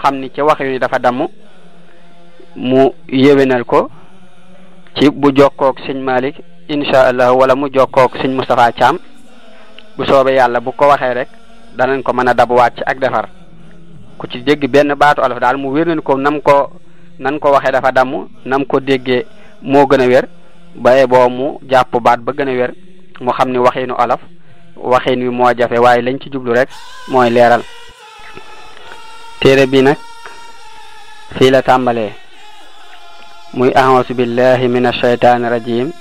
xam ni ci wax yu ni dafa damm mu yéwénal ko ci bu jokkoog sëñ Malick insha allah wala mu jokkoog sëñ Moustapha Thiam bu soobee yàlla bu ko waxee rek danañ ko mën a dabuwaat ci ak defar ku ci dégg benn baatu olof daal mu wér nañ ko nan ko waxee dafa damm nam ko déggee moo gën a wér baye boo mu jàpp baat ba gën a wér mu xam ni waxinu olof waxin wi moo jafe waaye lañ ci jublu rek mooy leeral téere bi nag fii la tàmbalee muy a'uuzu billahi min ashaytaani rajim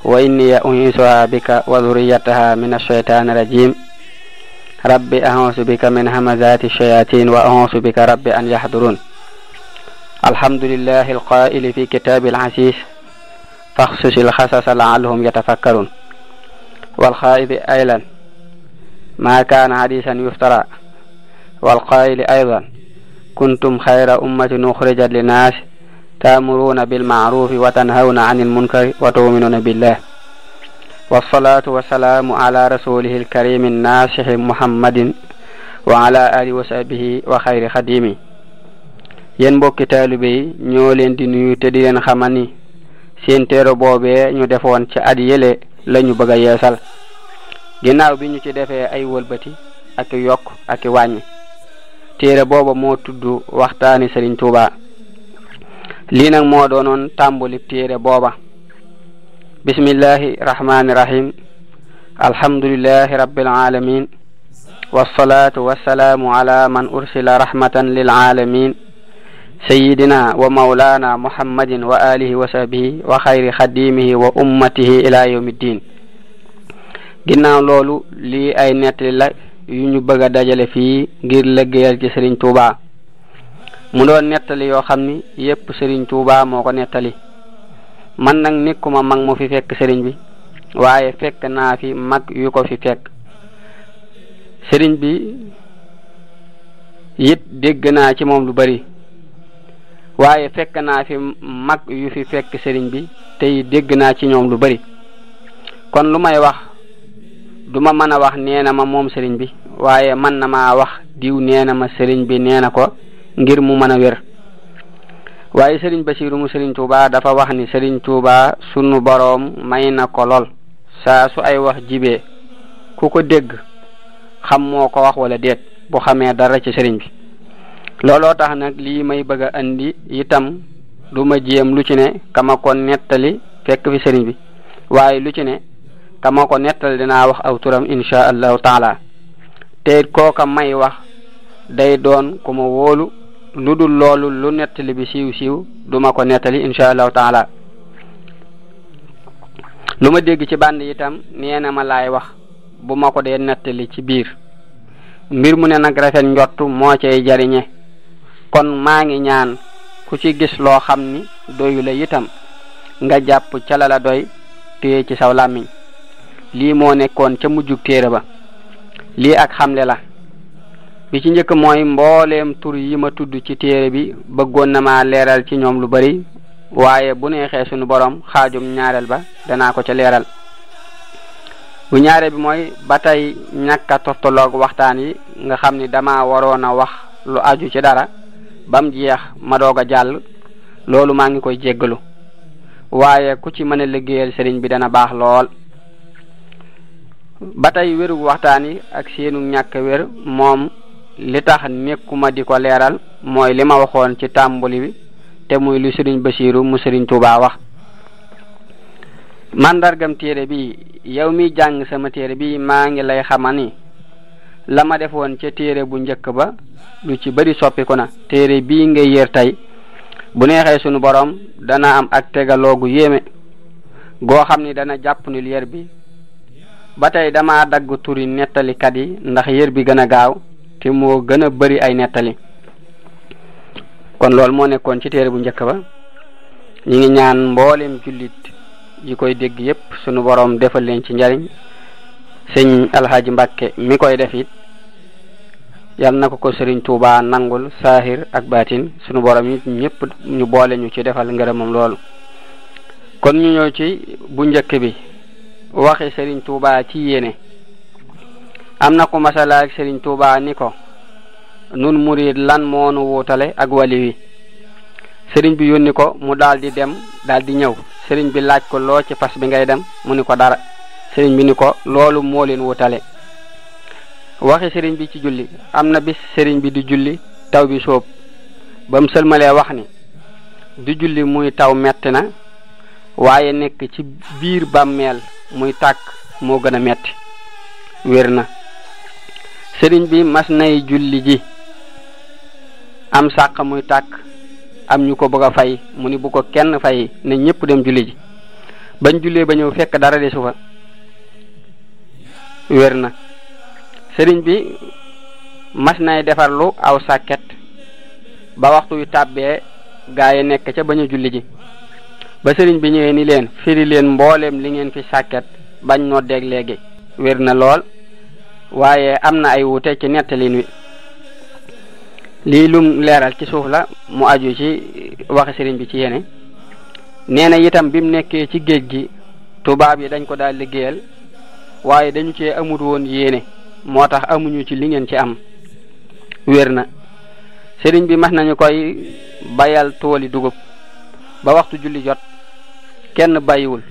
wa inni u'iizuha bika wa dhurriyyataha min ashaytaani rajim rabbi a'uuzu bika min hamazati shayatin wa a'uuzu bika rabbi an yahdurun alhamdulillahi alqaa'ili fi kitaabil aziz fakhsusil qasasa la'allahum yatafakkarun والخائب أيضا ما كان حديثا يفترى والقائل أيضا كنتم خير أمة أخرجت للناس تأمرون بالمعروف وتنهون عن المنكر وتؤمنون بالله والصلاة والسلام على رسوله الكريم الناصح محمد وعلى آله وصحبه وخير خديمه yéen mbokki taalibe yi ñoo leen di nuyu te di leen xamal ni seen téere boobee ñu defoon ci at yële lañu bëgg a yeesal ginnaaw bi ñu ci defee ay wëlbati ak yokk ak wàññi téere booba moo tudd waxtaani Serigne Touba lii nag moo doonoon tàmbali téere booba bismillahi rahmani rahim alhamdulillahi rabbil alamin wassalatu wassalaamu ala man ursila rahmatan lil alamin sayyidina wa mawlana muhammadin wa alihi wa sahbihi wa khayri khadimihi wa ummatihi ila yawmiddin ginnaaw loolu lii ay nettali la yu ñu bëgg a dajale fii ngir liggéeyal ci Serigne Touba mu doon nettali yoo xam ni yépp Serigne Touba moo ko nettali man nag nekkuma mag mu fi fekk Serigne bi waaye fekk naa fi mag yu ko fi fekk Serigne bi it dégg naa ci moom lu bari waaye fekk naa fi mag yu fi fekk Serigne bi tey dégg naa ci ñoom lu bari kon lu may wax duma mën a wax nee na ma moom Serigne bi waaye man na maa wax diw nee na ma Serigne bi nee na ko ngir mu mën a wér waaye Serigne Bassirou mu Serigne Touba dafa wax ni Serigne Touba sunu boroom may na ko lool saa su ay wax jibee ku ko dégg xam moo ko wax wala déet bu xamee dara ci Serigne bi looloo tax nag lii may bëgg a andi itam du ma jéem lu ci ne kama ko nettali fekk fi Serigne bi waaye lu ci ne kama ko nettali dinaa wax aw turam insha allahu taala te kooka may wax day doon ku ma wóolu lu dul loolu lu nettali bi siiw duma ko nettali insha allahu taala lu ma dégg ci bànd itam nee na ma laay wax bu ma ko dee nettali ci biir mbir mu ne nag rafet njott moo cay jariñe kon maa ngi ñaan ku ci gis loo xam ni doyu la itam nga jàpp ca la doy téye ci saw làmmiñ lii moo nekkoon ca mujjug téere ba lii ak xamle la bi ci njëkk mooy mbooleem tur yi ma tudd ci téere bi bëggoon na ma leeral ci ñoom lu bari waaye bu neexee sunu borom xaajum ñaareel ba danaa ko ca leeral bu ñaareel bi mooy ba tey ñàkk a toftaloog waxtaan yi nga xam ni dama waroon a wax lu aju ci dara bam jeex ma doog a jàll loolu maa ngi koy jéggalu waaye ku ci mën a liggéeyal Serigne bi dana baax lool ba tey wéru waxtaan yi ak seenu ñàkk wér moom li tax nekkuma di ko leeral mooy li ma waxoon ci tàmbali bi te muy lu Serigne Bassirou mu Serigne Touba wax mandargam téere bi yow mi jàng sama téere bi maa ngi lay xamal ni la ma defoon ca téere bu njëkk ba lu ci bari soppiku na téere bii ngay yër tey bu neexee sunu borom dana am ak tegaloogu yéeme goo xam ni dana jàpp ni yër bi ba tey dama dagg turi nettalikat yi ndax yër bi gën a gaaw te moo gën a bari ay nettali kon loolu moo nekkoon ci téere bu njëkk ba ñi ngi ñaan mboolem jullit yi koy dégg yépp sunu borom defal leen ci njariñ sëñ Alhaji Mbàkke mi koy def it yal na ko Serigne Touba nangul saahir ak baatin sunu borom it ñëpp ñu boole ñu ci defal ngërëmam loolu kon ñu ñëw ci bu njëkk bi waxi Serigne Touba ci yéene am na ko masala ak Serigne Touba ni ko nun murid lan moonu wutale ak wali wi sëriñ bi yónni ko mu daldi dem daldi ñëw sëriñ bi laaj ko loo ci fas bi ngay dem mu ni ko dara sëriñ bi ni ko loolu moo leen wutale waxi sëriñ bi ci julli am na bis sëriñ bi di julli taw bi soob ba mu sëlmalee wax ni di julli muy taw metti na waaye nekk ci biir bàmmeel muy tàkk moo gën a metti wér na sëriñ bi mas nay julli ji am sàq muy tàkk am ñu ko bëgg a fay mu ni bu ko kenn fay ne ñëpp dem julli ji bañ jullee ba ñëw fekk dara desu fa wér na sëriñ bi mas nay defarlu aw sàkket ba waxtu yu tàbbee gaa yi nekk ca bañ a julli ji ba sëriñ bi ñëwee ni leen firi leen mbooleem li ngeen fi sàkket bañ noo dégg léegi wér na lool waaye am na ay wuute ci nettalin wi lii lum leeral ci suuf la mu aju ci waxi sëriñ bi ci yéene nee na itam bi mu nekkee ci géej gi tubaab yi dañ ko daal liggéeyal waaye dañu cee amut woon yéene moo tax amuñu ci li ngeen ci am wér na sëriñ bi mas nañu koy bayal tooli dugub ba waxtu julli jot kenn bàyyiwul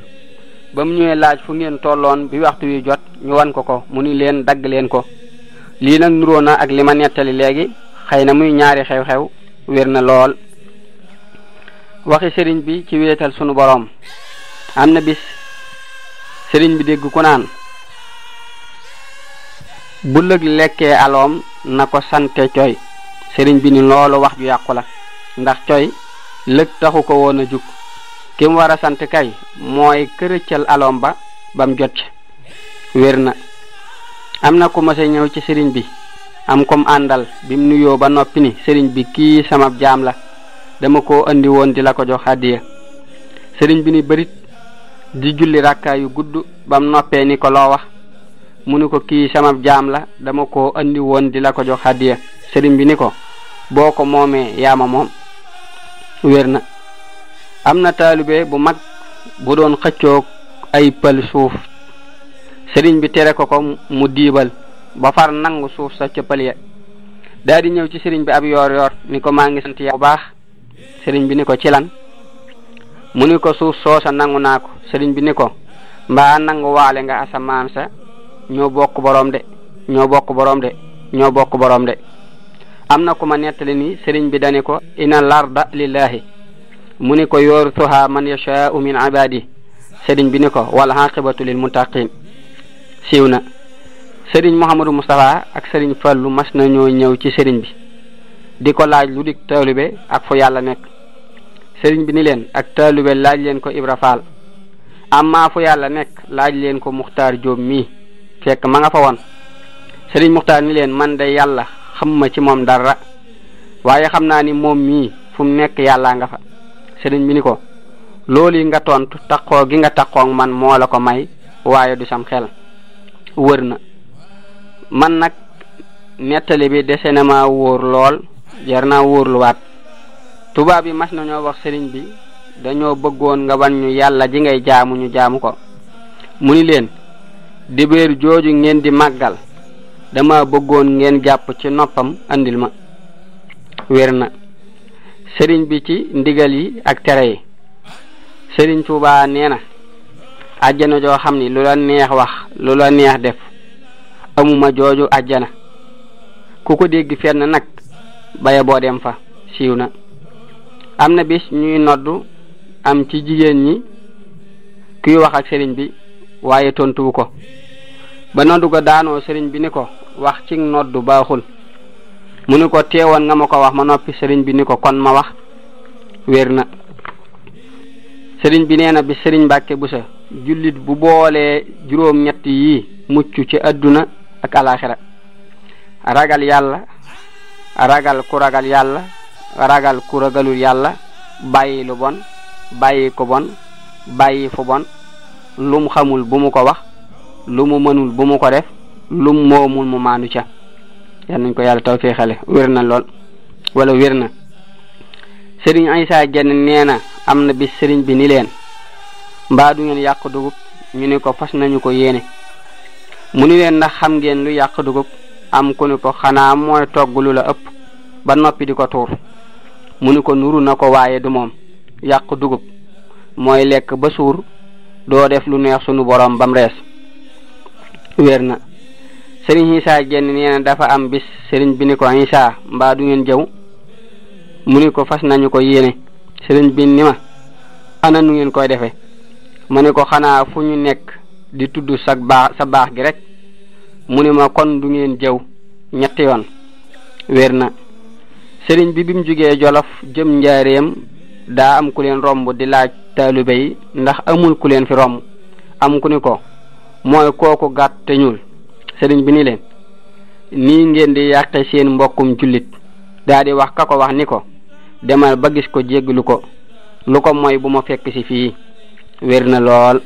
ba mu ñëwee laaj fu ngeen tolloon bi waxtu wi jot ñu wan ko mu ni leen dagg leen ko lii nag nuroo na ak li ma nettali léegi xëy na muy ñaari xew-xew wér na lool waxi sëriñ bi ci wéetal sunu boroom am na bis sëriñ bi dégg ku naan bu lëg lekkee aloom na ko sante coy sëriñ bi ni loolu wax ju yàqu la ndax coy lëg taxu ko woon a jug ki mu war a sant kay mooy kërëccal aloom ba bam jot ci wér na am na ku mësa ñëw ci sëriñ bi am kom àndal bim nuyoo ba noppi ni sëriñ bi kii sama jaam la dama ko andi woon di la ko jox hadiya sëriñ bi ni bërit di julli rakka yu gudd bam noppee ni ko loo wax mu ni ko kii sama jaam la dama ko andi woon di la ko jox hadiya sëriñ bi ni ko boo ko moomee yaama moom wér na am na taalibe bu mag bu doon xëccoog ay pël suuf sëriñ bi tere ko mu diibal ba far nangu suuf sa ca pël ya daa di ñëw ci sëriñ bi ab yoor ni ko maa ngi sant yàlla bu baax sëriñ bi ni ko ci lan mu ni ko suuf soosa nangu naa ko sëriñ bi ni ko mbaa nangu waale nga asamaan sa ñoo bokk borom de ñoo bokk borom de ñoo bokk borom de am na ku ma nettali ni sëriñ bi dani ko ina larda lillahi mu ni ko yoorisuha man yashaa'u min ibadi sëriñ bi ni ko wal aqibatu lil muttaqin siiw na sëriñ Mouhamadou Moustapha ak sëriñ Fallu mas na ñoo ñëw ci sëriñ bi di ko laaj lu dik taalibe ak fu yàlla nekk sëriñ bi ni leen ak taalibe laaj leen ko Ibra Faal amma fu yàlla nekk laaj leen ko Muxtaar Jóob mii fekk ma nga fa woon sëriñ Muxtaar ni leen man de yàlla xam ma ci moom dara waaye xam naa ni moom mii fu mu nekk yàllaa nga fa sëriñ bi ni ko loolu yi nga tontu taqoo gi nga taqoog man moo la ko may waaye du sam xel wër na man nag nettali bi dese na ma wóor lool jar naa wóorluwaat tubaab yi mas nañoo wax sëriñ bi dañoo bëggoon nga wan ñu yàlla ji ngay jaamu ñu jaamu ko mu ni leen dibéer jooju ngeen di màggal dama bëggoon ngeen jàpp ci noppam andil ma wér na sëriñ bi ci ndigal yi ak tere yi sëriñ Tuubaa nee na àjjana joo xam ni lu la neex wax lu la neex def amuma jooju àjjana ku ko dégg fenn nag baye boo dem fa siiw na am na bis ñuy noddu am ci jigéen ñi kuy wax ak sëriñ bi waaye tontuwu ko ba noddu ga daanoo sëriñ bi ni ko wax ci noddu baaxul mu ni ko teewoon nga ma ko wax ma noppi sëriñ bi ni ko kon ma wax wér na sëriñ bi nee na bi sëriñ Mbàkke Buso jullit bu boolee juróom ñett yi mucc ci adduna ak alaxira ragal yàlla ragal ku ragal yàlla ragal ku ragalul yàlla bàyyi lu bon bàyyi ko bon bàyyi fu bon lum xamul bu mu ko wax lu mu mënul bu mu ko def lum moomul mu maandu ca yal nañ ko yàlla tawfeexale wér na lool wala wér na sëriñ Aysa Jenn nee na am na bis sëriñ bi ni leen mbaa du ngeen yàq dugub ñu ne ko fas nañu ko yéene mu ni leen ndax xam ngeen lu yàq dugub am ku ni ko xanaa mooy togg lu la ëpp ba noppi di ko tuur mu ni ko nuru na ko waaye du moom yàq dugub mooy lekk ba suur doo def lu neex sunu borom bam rees. wér na sëriñ Isaa Jenn nee na dafa am bis sëriñ bi ni ko Isaa mbaa du ngeen jëw mu ni ko fas nañu ko yéene. sëriñ bi ni ma ana nu ngeen koy defe ma ni ko xanaa fu ñu nekk di tudd sa baax gi rek mu ni ma kon du ngeen jëw ñetti yoon. wér na sëriñ bi mu jugee Jolof jëm Njaaréem daa am ku leen romb di laaj taalibe yi ndax amul ku leen fi romb am ku ni ko mooy kooku gàtt te ñuul. sëriñ bi ni leen nii ngeen di yàqe seen mbokkum jullit daa di wax ka ko wax ni ko demal ba gis ko jéggalu ko lu ko mooy bu ma fekk ci fii. wér na lool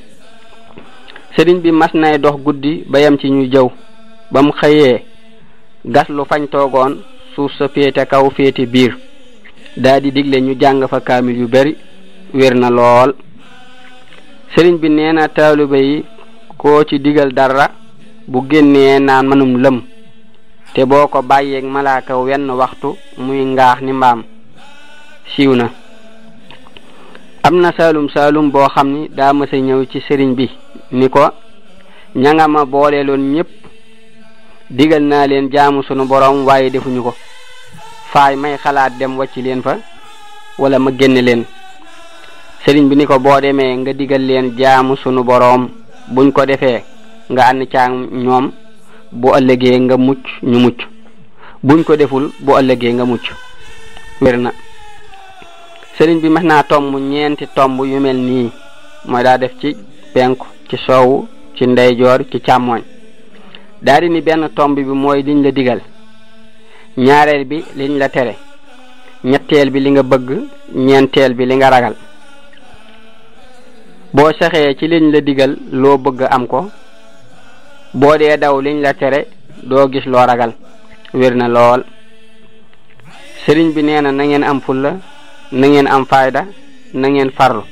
sëriñ bi mas nay dox guddi ba yem ci ñuy jëw ba mu xëyee gas lu fañ toogoon suuf sa féete kaw féete biir daa di digle ñu jàng fa kaamil yu bari. wér na lool sëriñ bi nee na taalibe yi koo ci digal dara bu génnee naan manum lëm te boo ko bàyyeeg malaaka wenn waxtu muy ngaax ni mbaam. siiw na am na saalum boo xam ni daa mësa ñëw ci sëriñ bi ni ko ña nga ma booleeloon ñépp digal naa leen jaamu sunu borom waaye defuñu ko faay may xalaat dem wàcc leen fa wala ma génne leen. sëriñ bi ni ko boo demee nga digal leen jaamu sunu borom buñ ko defee nga ànd ca ñoom bu ëllëgee nga mucc ñu mucc buñ ko deful bu ëllëgee nga mucc. wér na sëriñ bi mas naa tomb ñeenti tomb yu mel nii mooy daa def ci penku ci soowu ci ndeyjoor ci càmmooñ daa di ni benn tomb bi mooy liñ la digal ñaareel bi liñ la tere ñetteel bi li nga bëgg ñeenteel bi li nga ragal. boo saxee ci liñ la digal loo bëgg am ko boo dee daw liñ la tere doo gis loo ragal. wér na lool sëriñ bi nee na na ngeen am fulla na ngeen am fayda na ngeen farlu.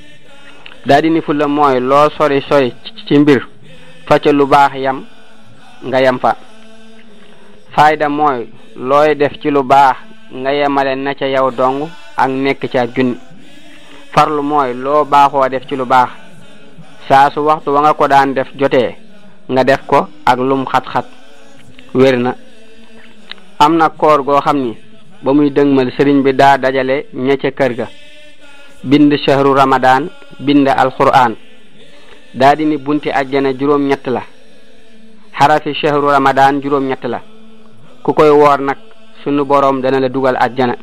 daa di ni fulla mooy loo sori ci mbir fa ca lu baax yam nga yam fa. fayda mooy looy def ci lu baax nga yemale na ca yow dong ak nekk ca junni. farlu mooy loo baaxoo def ci lu baax saa su waxtu wa nga ko daan def jotee nga def ko ak lum xat-xat. wér na am na koor goo xam ni ba muy dëgmal sëriñ bi daa dajale ña ca kër ga bind shahru ramadan bind alquran daa di ni bunti ajjana juróom-ñett la xarafi shahru ramadan juróom-ñett la ku koy woor nag sunu boroom dana la dugal ajjana.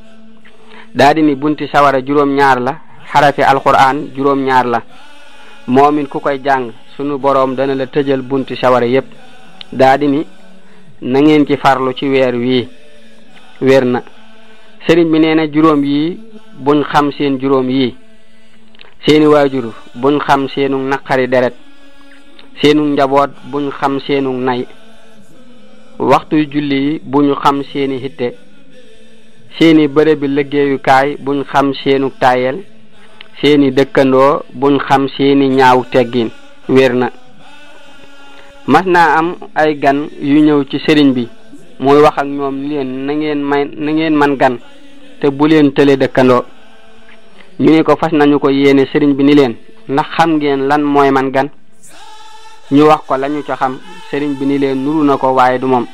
daa di ni bunti sawara juróom-ñaar la xarafi alquran juróom-ñaar la moomin ku koy jàng sunu boroom dana la tëjal bunti sawara yépp. daa di ni na ngeen ci farlu ci weer wii. wér na sëriñ bi nee na juróom yi buñ xam seen juróom yi seeni waajur buñ xam seenu naqari deret seenu njaboot buñ xam seenu nay waxtu julli yi buñu xam seeni hitte seeni bërëbi liggéeyukaay buñ xam seenu tayel seeni dëkkandoo buñ xam seeni ñaaw teggin. wér na mas naa am ay gan yu ñëw ci sëriñ bi muy wax ak ñoom ni leen na ngeen man gan te bu leen tële dëkkandoo. ñu ne ko fas nañu ko yéene. sëriñ bi ni leen ndax xam ngeen lan mooy man gan ñu wax ko lañu ca xam. sëriñ bi ni leen nuru na ko waaye du moom.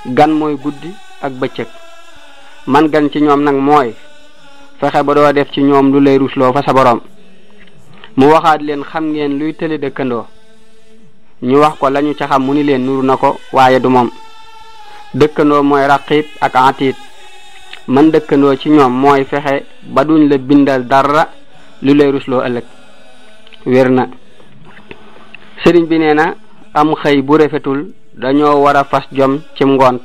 gan mooy guddi ak bëccëg man gan ci ñoom nag mooy fexe ba doo def ci ñoom lu lay rusloo fa sa borom. mu waxaat leen xam ngeen luy tële dëkkandoo ñu wax ko lañu ca xam mu ni leen nuru na ko waaye du moom. dëkkandoo mooy raqib ak atiid man dëkkandoo ci ñoom mooy fexe ba duñ la bindal dara lu lay rusloo ëllëg. wér na sëriñ bi nee na am xëy bu rafetul dañoo war a fas jom cim ngont.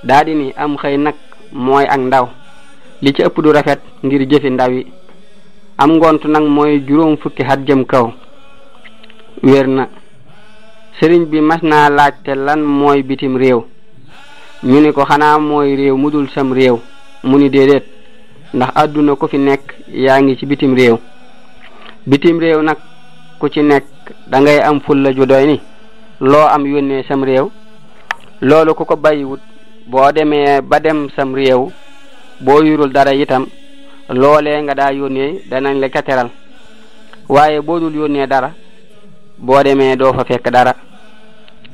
daa di ni am xëy nag mooy ak ndaw li ci ëpp du rafet ngir jëfi ndaw yi. am ngont nag mooy juróom fukki at jëm kaw. wér na sëriñ bi mas naa laajte lan mooy bitim réew ñu ni ko xanaa mooy réew mu dul sam réew mu ni déedéet ndax àdduna ku fi nekk yaa ngi ci bitim réew. bitim réew nag ku ci nekk da ngay am fulla ju doy ni loo am yónnee sam réew loolu ku ko bàyyiwut boo demee ba dem sam réew boo yurul dara itam loolee nga daa yónnee danañ la kateral waaye boo dul yónnee dara boo demee doo fa fekk dara.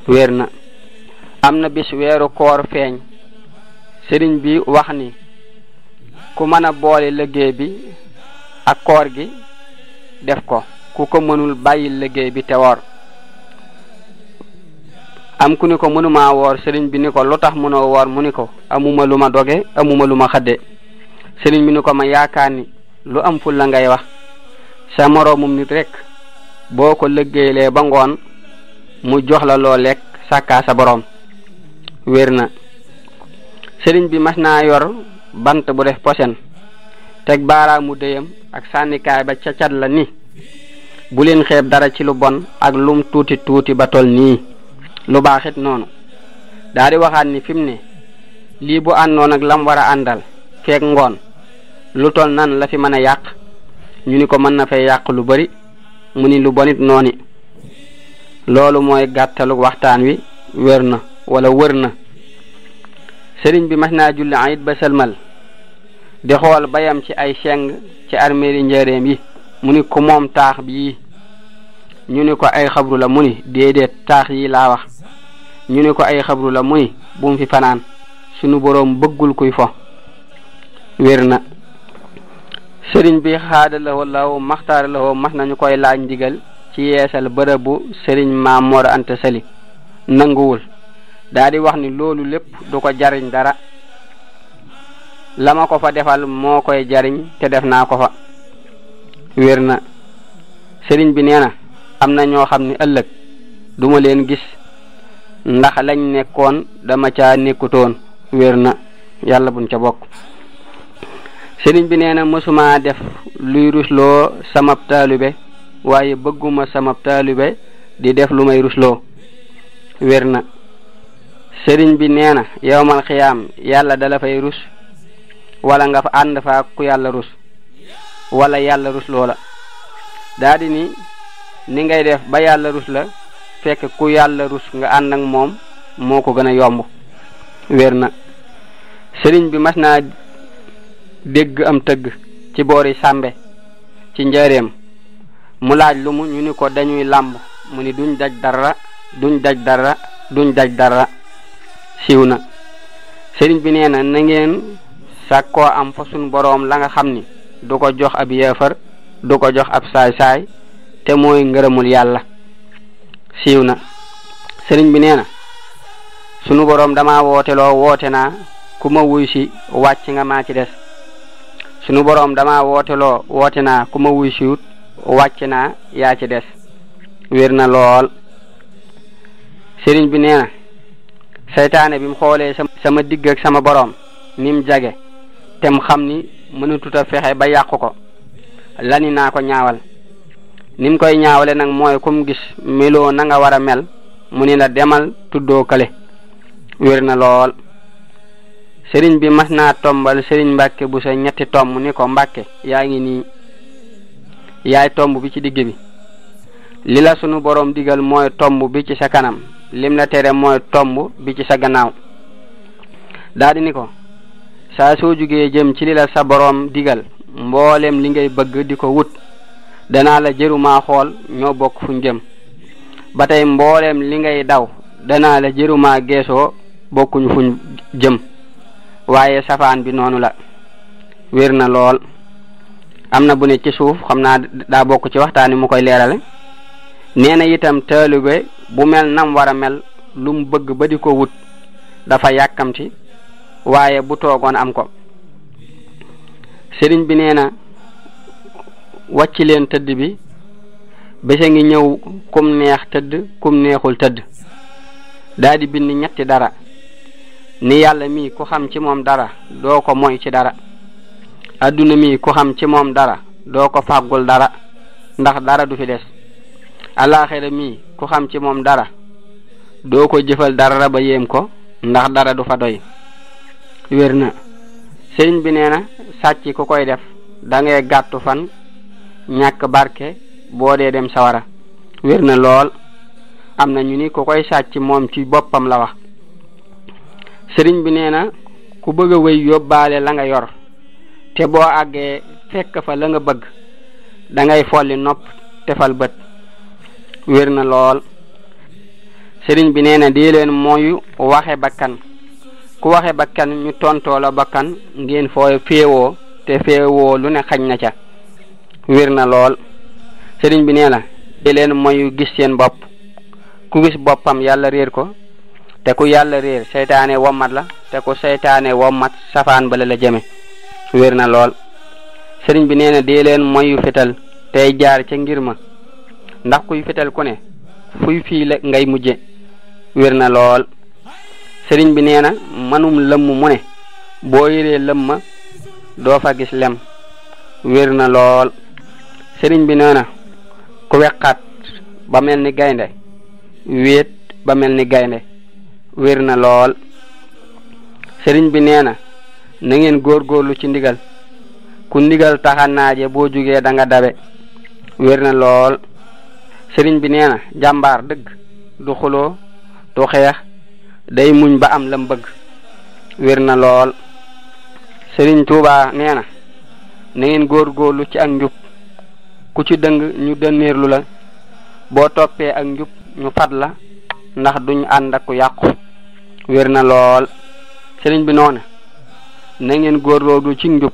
wér na am na bis weeru koor feeñ sëriñ bi wax ni ku mën a boole liggéey bi ak koor gi def ko ku ko mënul bàyyi liggéey bi te woor. am ku ni ko mënuma woor sëriñ bi ni ko lu tax mënoo woor mu ni ko amuma lu ma doge amuma lu ma xëdde. sëriñ bi ni ko ma yaakaar ni lu am ful la ngay wax sa moroomum nit rek boo ko liggéeylee ba ngoon mu jox la loo lekk sàkkaa sa boroom. wér na sëriñ bi mas naa yor bant bu def posen teg baaraamu déyam ak sànnikaay ba ca cat la ni bu leen xeeb dara ci lu bon ak lum tuuti tuuti ba tol nii lu baaxit noonu. daa di waxaat ni fi mu ne lii bu àndoon ak lam war a àndal feek ngoon lu tol nan la fi mën a yàq ñu ni ko mën na fay yàq lu bari mu ni lu bonit nooni. loolu mooy gàttalu waxtaan wi wér na wala wër na. sëriñ bi mas naa julli ayit ba sëlmal di xool bayam ci ay seng ci armeeri njëreem yi mu ni ko moom taax bii ñu ni ko ay xabru la mu ni déedéet taax yi laa wax. ñu ni ko ay xabru la mu ni bu mu fi fanaan sunu boroom bëggul kuy fo. wér na sëriñ bi xaada la wala maxtaar la mas nañu koy laaj ndigal ci yeesal bërëbu sëriñ Maam Mor Anta Sali nanguwul. daa di wax ni loolu lépp du ko jariñ dara la ma ko fa defal moo koy jariñ te def naa ko fa. wér na sëriñ bi nee na am na ñoo xam ne ëllëg duma leen gis ndax lañ nekkoon dama caa nekkutoon. wér na yàlla buñ ca bokk. sëriñ bi nee na mësuma def luy rusloo samab taalibe waaye bëgguma samab taalibe di def lu may rusloo. wér na sëriñ bi nee na yawmal xiyaam yàlla dala fay rus wala nga fa ànd fa ku yàlla rus wala yàlla rus loola. daa di ni ngay def ba yàlla rus la fekk ku yàlla rus nga ànd ak moom moo ko gën a yomb. wér na sëriñ bi mas naa dégg am tëgg ci boori sàmbe ci njaareem mu laaj lu mu ñu ni ko dañuy làmb mu ni duñ daj dara duñ daj dara duñ daj dara. siiw na sëriñ bi nee na na ngeen sàkkoo am fa sun boroom la nga xam ni du ko jox ab yeefar du ko jox ab saay-saay te mooy ngërëmul yàlla. siiw na sëriñ bi nee na sunu boroom dama wooteloo woote naa ku ma wuy si wàcc nga maa ci des. sunu boroom dama wooteloo woote naa ku ma wuy siwut wàcc naa yaa ci des. wér na lool sëriñ bi nee na seytaane bi mu xoolee sama digg ak sama boroom ni mu jage te mu xam ni mënatut a fexe ba yàqu ko lani naa ko ñaawal. ni mu koy ñaawale nag mooy kum gis meloo na nga war a mel mu ni la demal tuddoo kale. wér na lool sëriñ bi mas naa tombal sëriñ Mbàkke bu sa ñetti tomb ni ko Mbàkke yaa ngi nii yaay tomb bi ci digg bi li la sunu boroom digal mooy tomb bi ci sa kanam lim la tere mooy tomb bi ci sa gannaaw. daa di ni ko saa soo jugee jëm ci li la sa boroom digal mboolem li ngay bëgg di ko wut danaa la jërumaa xool ñoo bokk fuñ jëm. ba tey mboolem li ngay daw danaa la jërumaa geesoo bokkuñu fuñ jëm waaye safaan bi noonu la. wér na lool am na bu ne ci suuf xam naa daa bokk ci waxtaani mu koy leerale. nee na itam taalibe bu mel nam war a mel lu mu bëgg ba di ko wut dafa yàkkamti waaye bu toogoon am ko. sëriñ bi nee na wàcc leen tëdd bi bese ngi ñëw kum neex tëdd kum neexul tëdd. daa di bind ñetti dara ni yàlla mi ku xam ci moom dara doo ko moy ci dara. adduna mi ku xam ci moom dara doo ko fàggul dara ndax dara du fi des. alaxira mi ku xam ci moom dara doo ko jëfal dara ba yéem ko ndax dara du fa doy. wér na sëriñ bi nee na sàcc ku koy def da ngay gàttu fan ñàkk barke boo dee dem sawara. wér na lool am na ñu ni ku koy sàcc moom ci boppam la wax sëriñ bi nee na ku bëgg a wéy yóbbaale la nga yor te boo àggee fekk fa la nga bëgg da ngay folli nopp tefal bët wér na lool. sëriñ bi nee na dee leen mooy waxe bakkan ku waxe bakkan ñu tontoo la bakkan ngeen fooy féewoo te féewoo lu ne xañ na ca wér na lool. sëriñ bi nee na dee leen mooy gis seen bopp ku gis boppam yàlla réer ko te ku yàlla réer seytaane wommat la te ku seytaane wommat safaan bala la jëme wér na lool. sëriñ bi nee na dee leen moyu fetal tey jaar ca ngir ma ndax kuy fetal ku ne fuy fii la ngay mujje wér na lool. sëriñ bi nee na manum lëmm mu ne boo yëree lëmma doo fa gis lem wér na lool. sëriñ bi nee na ku weqaat ba mel ni gaynde wéet ba mel ni gaynde wér na lool. sëriñ bi nee na na ngeen góorgóorlu ci ndigal ku ndigal taxa naaje boo jugee da nga dabe wér na lool. sëriñ bi nee na jàmbaar dëgg du xuloo du xeex day muñ ba am lam bëgg wér na lool. sëriñ Tuubaa nee na na ngeen góorgóorlu ci ak njub ku ci dëng ñu dënneerlu la boo toppee ak njub ñu fat la ndax duñ ànd ak ku yàqu wér na lool. sëriñ bi noona na ngeen góorgóorlu ci njub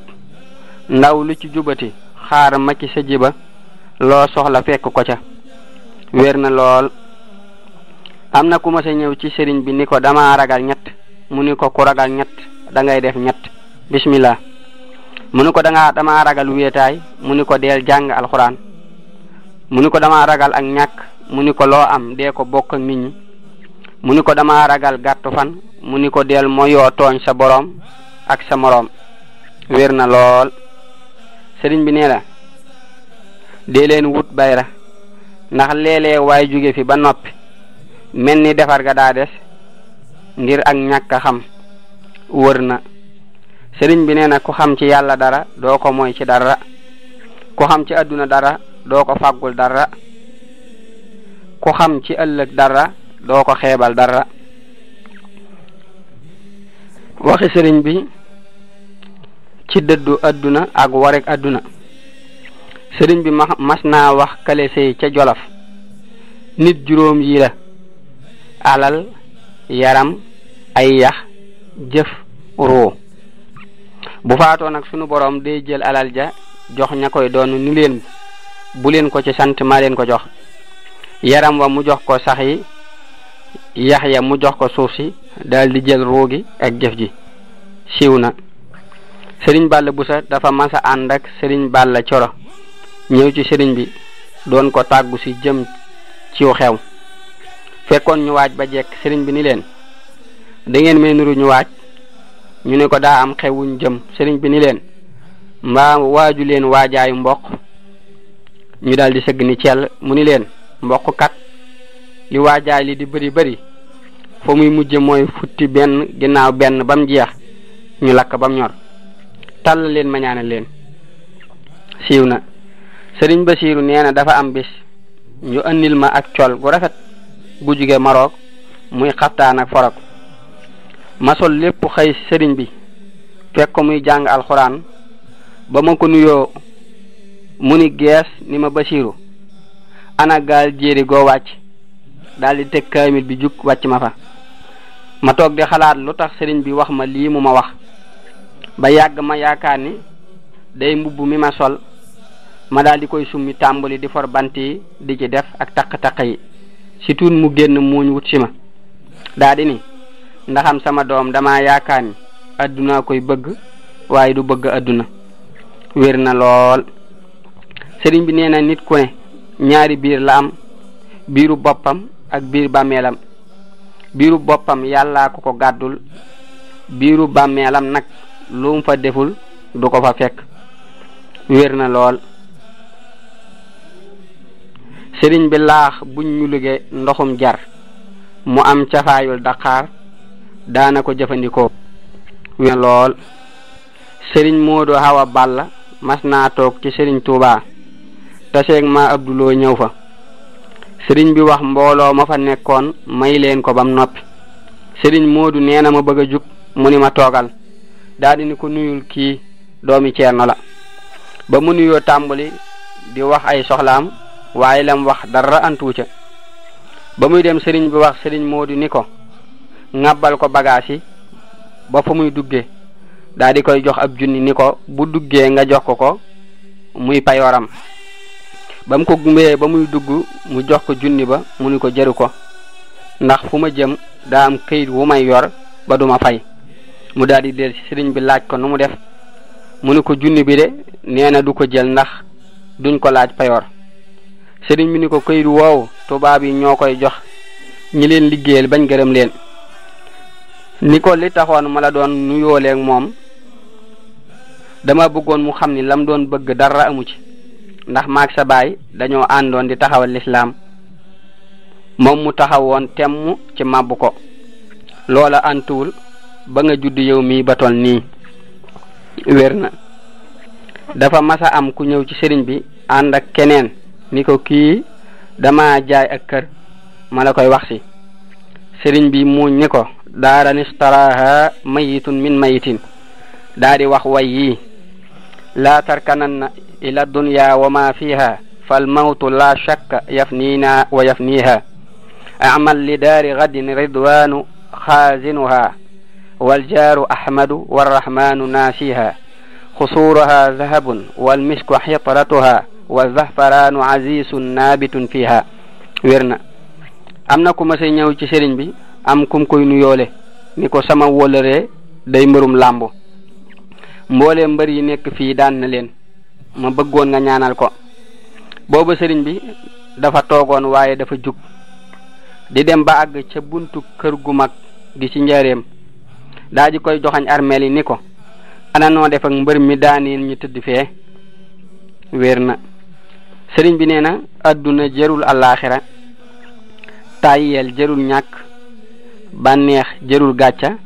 ndaw lu ci jubati xaar ma ci sa jiba loo soxla fekk ko ca wér na lool. am na ku ma sa ñëw ci sëriñ bi ni ko dama ragal ñett mu ni ko ku ragal ñett da ngay def ñett bismillah mu ni ko dama ragal wéetaay mu ni ko deel jàng alxuraan mu ni ko dama ragal ak ñàkk mu ni ko loo am dee ko bokk ak nit ñi mu ni ko dama ragal gàttu fan mu ni ko deel moyoo tooñ sa boroom ak sa moroom wér na lool. sëriñ bi nee la dee leen wut bayra ndax léeg-léeg waay jóge fi ba noppi mel ni defar ga daa des ngir ak ñàkk a xam wër na. sëriñ bi nee na ku xam ci yàlla dara doo ko moy ci dara ku xam ci adduna dara doo ko fàggul dara ku xam ci ëllëg dara doo ko xeebal dara. waxi sëriñ bi ci dëddu adduna ak warek adduna. sëriñ bi mas naa wax kale sey ca Jolof nit juróom yi la alal yaram ay yax jëf ruu bu faatoo nag sunu borom day jël alal ja jox ña koy doon ni leen bu leen ko ci sant maa leen ko jox yaram wa mu jox ko sax yi yax ya mu jox ko suuf si daal di jël ruu gi ak jëf ji siiw na. sëriñ Balla Busa dafa masa ànd ak sëriñ Balla Coro ñëw ci sëriñ bi doon ko tàggu si jëm ciw xew fekkoon ñu waaj ba jekk sëriñ bi ni leen da ngeen may nuru ñu waaj ñu ne ko daa am xewuñ jëm sëriñ bi ni leen mbaa waaju leen waajaayu mboq ñu daal di sëgg ni cell mu ni leen mboq kat li waajaay li di bëri fa muy mujje mooy futti benn ginnaaw benn bam jeex ñu lakk bam ñor tàll leen ma ñaanal leen siiw na. sëriñ Basiiru nee na dafa am bis ñu andil ma ak col gu rafet gu jóge Maroc muy xaftaan ak forog ma sol lépp xëy sëriñ bi fekk ko muy jàng alxuraan ba ma ko nuyoo mu ni gees ni ma Basiiru ana gaal jéeri goo wàcc daal di teg kaamil bi jug wàcc ma fa ma toog di xalaat lu tax sëriñ bi wax ma lii mu ma wax ba yàgg ma yaakaar ni day mbubb mi ma sol ma daal di koy summi tàmbali di for bant yi di ci def ak taq-taq yi si tuun mu génn muuñ wut si ma daa di ni ndaxam sama doom dama yaakaar ni adduna koy bëgg waaye du bëgg adduna wér na lool. sëriñ bi nee na nit ku ne ñaari biir la am biiru boppam ak biir bàmmeelam biiru boppam yàllaa ko ko gàddul biiru bàmmeelam nag lu mu fa deful du ko fa fekk wér na lool. sëriñ bi laax buñ ñu liggéey ndoxum jar mu am cafaayul daqaar daana ko jëfandikoo wér na lool. sëriñ Moodu Awa Balla mas naa toog ci sëriñ Tuubaa taseeg ma Abduloo ñëw fa sëriñ bi wax mbooloo ma fa nekkoon may leen ko bam noppi sëriñ Moodu nee na ma bëgg a jug mu ni ma toogal daal di ni ko nuyul kii doomi Ceerno la ba mu nuyoo tàmbali di wax ay soxlaam waaye lam wax dara antu ca ba muy dem sëriñ bi wax sëriñ Moodu ni ko ŋàbbal ko bagaas yi ba fa muy duggee daal di koy jox ab junni ni ko bu duggee nga jox ko muy payooram ba mu ko gumbee ba muy dugg mu jox ko junni ba mu ni ko jëru ko ndax fu ma jëm daa am këyit wu may yor ba duma fay mu daal di del ci sëriñ bi laaj ko nu mu def mu ni ko junni bi de nee na du ko jël ndax duñ ko laaj payoor sëriñ bi ni ko këyit woowu tubaab yi ñoo koy jox ñi leen liggéeyal bañ gërëm leen ni ko li taxoon ma la doon nuyooleeg moom dama bëggoon mu xam ni lam doon bëgg dara amu ci ndax maag sa baay dañoo àndoon di taxawal lislaam moom mu taxawoon temm ci màbb ko loola antuwul ba nga judd yow mii ba tol nii wér na dafa masa am ku ñëw ci sëriñ bi ànd ak keneen ni ko kii dama jaay ak kër ma la koy wax si sëriñ bi muuñ ni ko daaran istaraha mayitun min mayitin daa di wax way yi laa tarkananna ila dunya wa ma fiha fal mawtu la shakka yafniina wa yafniha amal li daari gadin ridwanu xaazinuha waljaaru ahmadu warrahmanu naasiha xusuuraha zahabun walmisku xitratuha wa zahfaraanu azizun naabitun fiha wér na am na ku ma say ñëw ci sëriñ bi am kum koy nuyoole ni ko sama wóllëree day mbërum làmb mboole mbër yi nekk fii daan na leen ma bëggoon nga ñaanal ko boobu sëriñ bi dafa toogoon waaye dafa jug di dem ba àgg ca buntu kër gu mag gi ci njaareem daa ji koy joxañ armeel yi ni ko ana noo def ak mbër mi daaneen ñu tëdd fee wér na sëriñ bi nee na adduna jërul àllaaxira tàyyeel jërul ñàkk bànneex jërul gàcca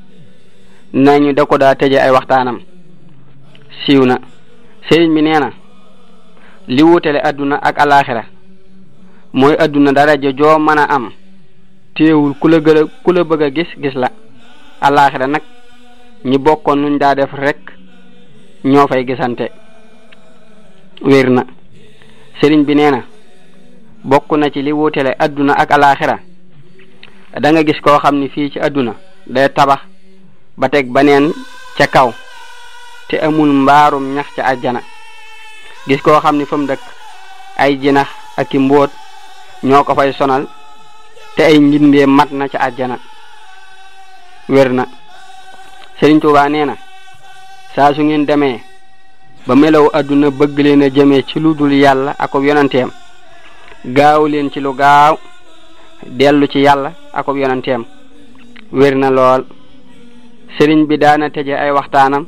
nañu da ko daa tëje ay waxtaanam siiw na sëriñ bi nee na li wutale adduna ak àllaaxira mooy adduna daraja joo mën a am teewul ku la bëgg a gis la àllaaxira nag ñi bokkoon nuñ daa def rek ñoo fay gisante wér na sëriñ bi nee na bokk na ci li wutale adduna ak àllaaxira da nga gis koo xam ni fii ci adduna day tabax ba teg baneen ca kaw te amul mbaarum ñax ca àjjana gis koo xam ni fa mu dëkk ay jinax ak i mbóot ñoo ko fay sonal te ay njindee mat na ca àjjana wér na Sëriñ Tuubaa nee na saa su ngeen demee ba melaw adduna bëgg leen a jëmee ci lu dul yàlla ak yonanteem gaaw leen ci lu gaaw dellu ci yàlla ak yonanteem wér na lool sëriñ bi daana tëje ay waxtaanam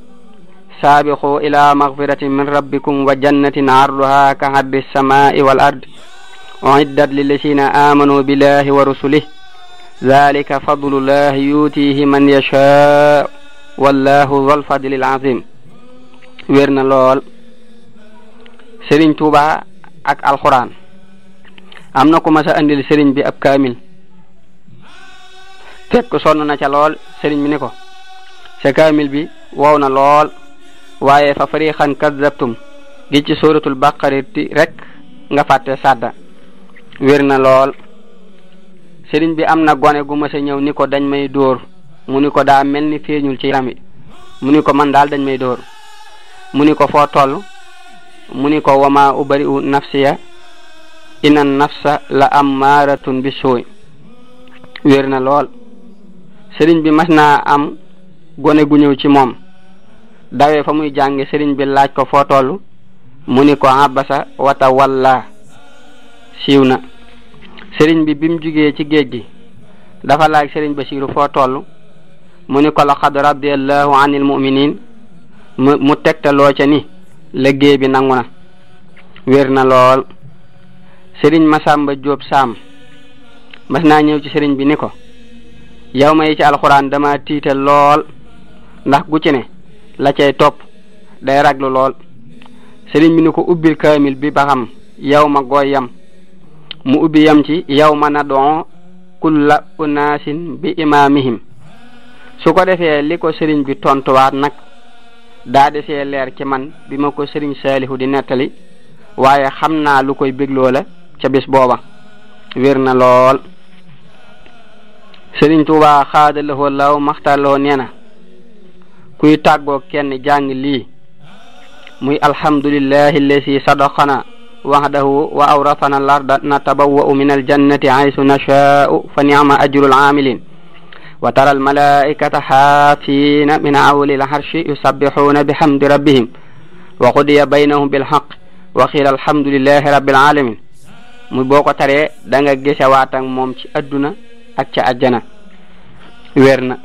saabiqu ila magfiratin min rabbikum wa jannatin arduha ka ardi samai wal ard uiddat lillazina amanu billahi wa rusulih zalika fadlullahi yutihi man yasha wallahu zul fadlil azim wér na lool sëriñ Tuuba ak alxuraan am na ku ma sa andil sëriñ bi ab kaamil fekk sonn na ca lool sëriñ bi ni ko sa kaamil bi wow na lool waaye fa fariqan kazzabtum gi ci suratul baqarati rek nga fàtte sadda wér na lool sëriñ bi am na gone gu ma sa ñëw ni ko dañ may dóor mu ni ko daa mel ni feeñul ci yaram wi mu ni ko man daal dañ may dóor mu ni ko foo toll mu ni ko wama ubari'u nafsiya inna nafsa la ammaratun bi suuy wér na lool sëriñ bi mas naa am gone gu ñëw ci moom dawee fa muy jànge sëriñ bi laaj ko foo toll mu ni ko abasa wata walla siiw na sëriñ bi bim jugee ci géej gi dafa laaj sëriñ Basiiru foo toll mu ni ko laqad radiyallahu anil mu'minin mu tegtaloo ca ni liggéey bi nangu na wér na lool sëriñ Masamba Jóob Saam mas naa ñëw ci sëriñ bi ni ko yow ma yi ci alxuraan dama tiital lool ndax gu ci ne la cay topp day raglu lool sëriñ bi ni ko ubbil kaamil bi ba xam yow ma gooy yam mu ubbi yam ci yow ma nad'u kulla unaasin bi imaamihim su ko defee li ko sëriñ bi tontuwaat nag daa desee leer ci man bi ma ko sëriñ Saalihu di nettali waaye xam naa lu koy bégloo la ca bis booba wér na lool. sëriñ Tuubaa xaadalahoo law maxtaloo nee na kuy tàggoo kenn jàng lii muy alhamdulillahi allasi sadaqana wahdahu wa awrasana larda natabawwa'u min aljannati haysu nashaa'u fa ni'ma ajrul aamilin wa tara almalaikata xaafina min awli alharshi yusabbihuna bihamdi rabbihim wa qudiya baynahum bilhaq wa qiila alhamdulillahi rabbil alamin muy boo ko taree da nga gisewaat ak moom ci adduna ak ca àjjana wér na.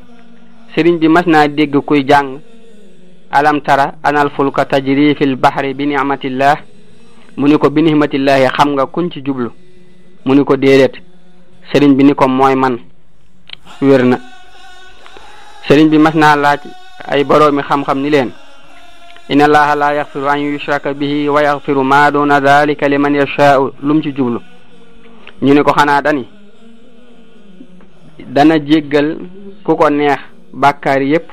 sëriñ bi mas naa dégg kuy jàng alam tara anal fulka tajri fil bahri bi ni'matillah mu ni ko bi ni'matillahi xam nga kuñ ci jublu mu ni ko déedéet sëriñ bi ni ko mooy man wér na. sëriñ bi mas naa laaj ay boroomi xam-xam ni leen inna allaha la yaxfiru an yushraka bihi wa yaxfiru ma duna dalika liman yashaa'u lum ci jublu ñu ni ko xanaa dana jéggal ku ko neex bàkkaar yépp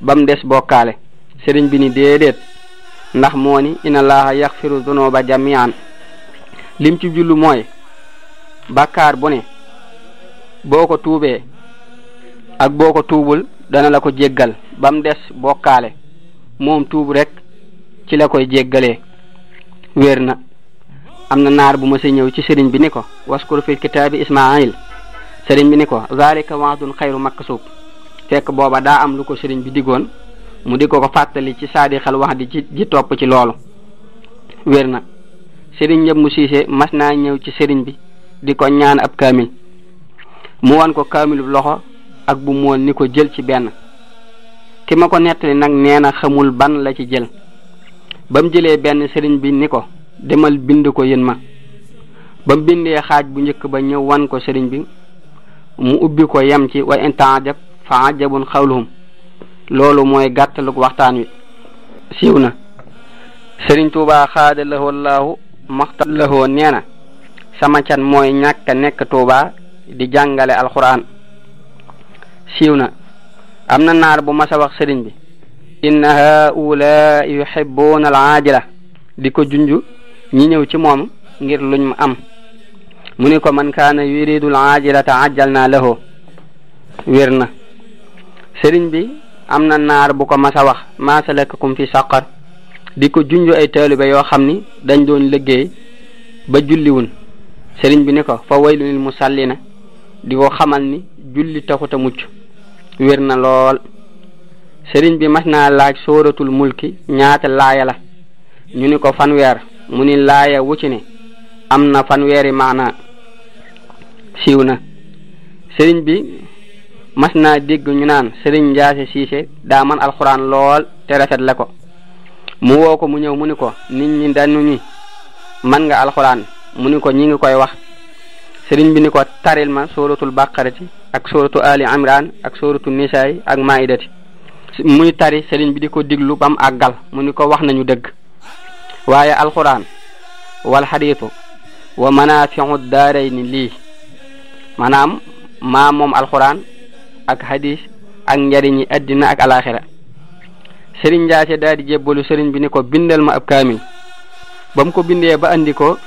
bam des bokkaale sëriñ bi ni déedéet ndax moo ni inna allaha yaxfiru dunuba jami'an lim ci jullu mooy bàkkaar bu ne boo ko tuubee ak boo ko tuubul dana la ko jéggal bam des bokkaale moom tuub rek ci la koy jéggalee wér na. am na naar bu ma sa ñëw ci sëriñ bi ni ko waskur fi kitaabi Ismaayil sëriñ bi ni ko zalika wa'dun xayru maksub fekk booba daa am lu ko sëriñ bi digoon mu di ko fàttali ci saadixal wax di ji topp ci loolu wér na. sëriñ ñëpp mu siise mas naa ñëw ci sëriñ bi di ko ñaan ab kaamil mu wan ko kaamilu loxo ak bu mool ni ko jël ci benn ki ma ko nettali nag nee na xamul ban la ci jël ba mu jëlee benn sëriñ bi ni ko demal bind ko yén ma ba mu bindee xaaj bu njëkk ba ñëw wan ko sëriñ bi mu ubbi ko yem ci wa in ta'ajab fa ajabun xawluhum loolu mooy gàttaluk waxtaan wi siiw na. sëriñ Tuubaa xaada lahoo laahu maxta lahoo nee na sama can mooy ñàkk a nekk Tuubaa di jàngale alquran siiw na. am na naar bu masa wax sëriñ bi inna haula yuhibbuna al-ajila di ko junju ñi ñëw ci moom ngir luñ am mu ni ko man kaana yuridu al-ajilata ajjalna lahu wér na. sëriñ bi am na naar bu ko masa wax ma salakakum fi saqar di ko junju ay taalibe yoo xam ni dañ doon liggéey ba julliwun sëriñ bi ni ko fa waylun lil musallina di ko xamal ni julli taxuta mucc wér na lool. sëriñ bi mas naa laaj sooratul mulki ñaata laaya la ñu ni ko fanweer mu ni laaya wu ci ne am na fanweeri maana siiw na. sëriñ bi mas naa dégg ñu naan sëriñ Njaase Siise daa man alxuraan lool te rafet la ko mu woo ko mu ñëw mu ni ko nit ñi dañu ñi man nga alxuraan mu ni ko ñi ngi koy wax sëriñ bi ni ko taril ma sooratul baqarati ak sooratu ali imran ak sooratu nisaay ak maidati muy tari sëriñ bi di ko diglu bam àggal mu ni ko wax nañu dëgg waaye alxuraan wal xadiitu wa manaafiu daarayni lii maanaam maa moom alxuraan ak hadis ak njariñi addina ak alaxira sëriñ Njaase daal di jébbalu sëriñ bi ni ko bindal ma ab kaamil ba mu ko bindee ba andi ko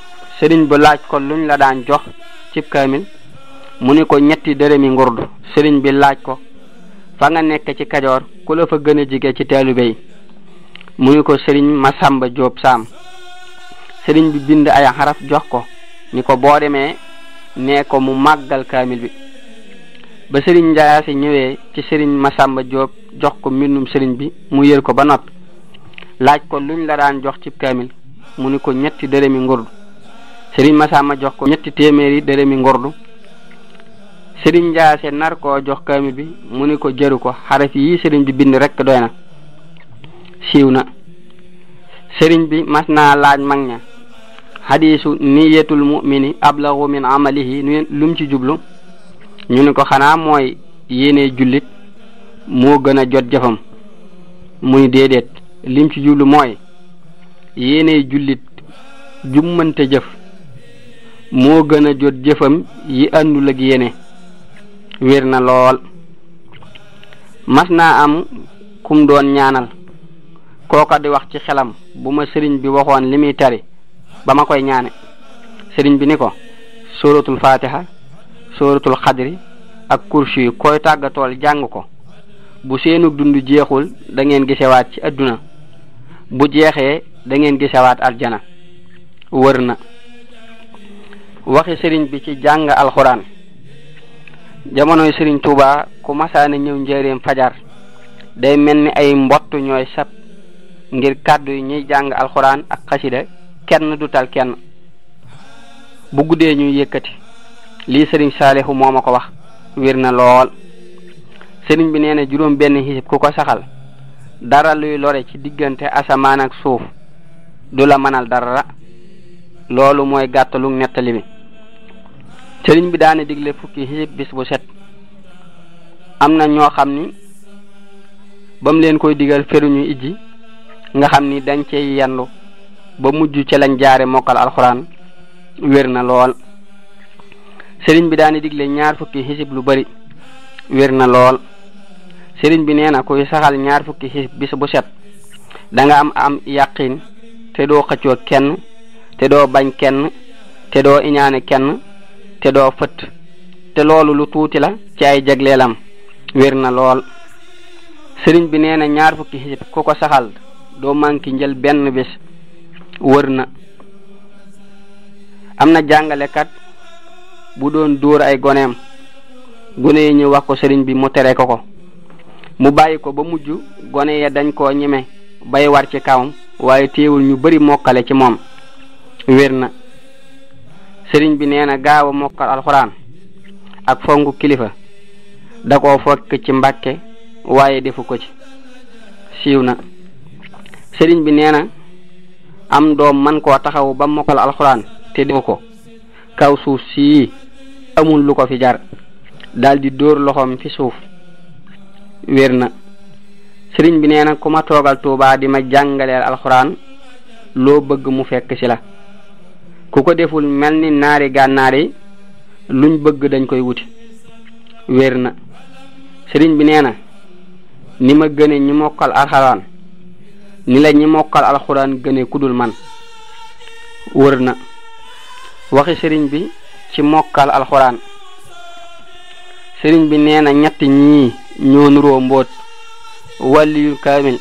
sëriñ bu laaj ko luñ la daan jox cib kaamil mu ni ko ñetti dërëmi ngurdu sëriñ bi laaj ko fa nga nekk ci Kajoor ku la fa gën a jige ci taalibe yi mu ni ko sëriñ Masamba Jóob Saam sëriñ bi bind ay xaraf jox ko ni ko boo demee nee ko mu màggal kaamil bi ba sëriñ Njaase ñëwee ci sëriñ Masamba Jóob jox ko mbindum sëriñ bi mu yër ko ba noppi laaj ko luñ la daan jox ci kaamil mu ni ko ñetti dërëmi ngurdu sëriñ Masamba jox ko ñetti téeméeri dërëmi ngurdu sëriñ Njaase nar koo jox kaamil bi mu ni ko jëru ko xaraf yi sëriñ bi bind rekk doy na siiw na. sëriñ bi mas naa laaj mag ña hadiisu niyatul mu'mini ablagu min amalihi lum ci jublu ñu ni ko xanaa mooy yéene jullit moo gën a jot jëfam muy déedéet lim ci jublu mooy yéene jullit jummante jëf moo gën a jot jëfam yi àndul ak yéene wér na lool. mas naa am kum doon ñaanal kooka di wax ci xelam bu ma sëriñ bi waxoon li muy tari ba ma koy ñaane sëriñ bi ni ko suratul fatiha suratul xadri ak kursi yu koy tàggatool jàng ko bu seenu dund jeexul da ngeen gisewaat ci adduna bu jeexee da ngeen gisewaat aljana wër na waxi sëriñ bi ci jàng alxuraan jamonoy sëriñ Tuuba ku masaane ñëw njëreem fajar day mel ni ay mbott ñooy sab ngir kàddu yi ñuy jàng alxuraan ak xasida kenn du tal kenn bu guddee ñuy yëkkati lii sëriñ Saalihu moo ma ko wax wér na lool sëriñ bi nee na juróom benn xisib ku ko saxal dara luy lore ci diggante asamaan ak suuf du la mënal dara loolu mooy gàttalu nettali bi sëriñ bi daane digle fukki xisib bis bu set am na ñoo xam ni bam leen koy digal feruñu ijji nga xam ni dañ cey yendu ba mujj ci lañ jaare mokkal alxuraan wér na lool sëriñ bi daane digle ñaar fukki xisib lu bari wér na lool sëriñ bi nee na kuy saxal ñaar fukki xisib bis bu set da nga am yaqin te doo xëccoo kenn te doo bañ kenn te doo iñaane kenn te doo fëtt te loolu lu tuuti la ci ay jagleelam wér na lool sëriñ bi nee na ñaar fukki xisib ku ko saxal doo manki njël benn bés wër na am na jàngalekat bu doon dóor ay goneem gone yi ñu wax ko sëriñ bi mu tere ko mu bàyyi ko ba mujj gone ya dañ koo ñeme bay war ci kawam waaye teewul ñu bari mokkale ci moom wér na sëriñ bi nee na gaaw a mokkal alxuraan ak fonku kilifa da koo fokk ci mbàkke waaye defu ko ci siiw na sëriñ bi nee na am doom man koo taxaw ba mokkal alxuraan te defu ko kaw suuf sii amul lu ko fi jar daldi dóor loxoom fi suuf wér na sëriñ bi nee na ku ma toogal Tuubaa di ma jàngaleel alxuraan loo bëgg mu fekk ci la ku ko deful mel ni naari gànnaar yi luñ bëgg dañ koy wuti wér na sëriñ bi nee na ni ma gëne ñi mokkal alxuraan ni la ñi mokkal alxuraan gëne kudul man wër na waxi sëriñ bi ci mokkal alxuraan sëriñ bi nee na ñett ñii ñoo nuroo mbóot wàlliyu kaamil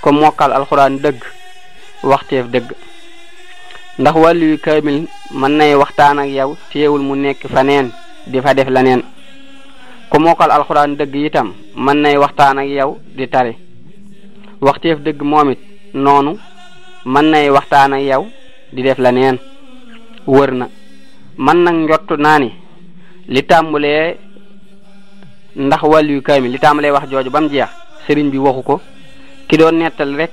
ko mokkal alxuraan dëgg waxteef dëgg ndax wàlliyu kaamil mën nay waxtaan ak yow teewul mu nekk faneen di fa def leneen ko mokkal alxuraan dëgg itam mën nay waxtaan ak yow di tari waxteef dëgg moom it noonu mën nay waxtaan ak yow di def leneen wër na man nag njottu naa ni li tàmbulee ndax wàlliyu kaamil li tàmbalee wax jooju ba mu jeex sëriñ bi waxu ko ki doon nettal rek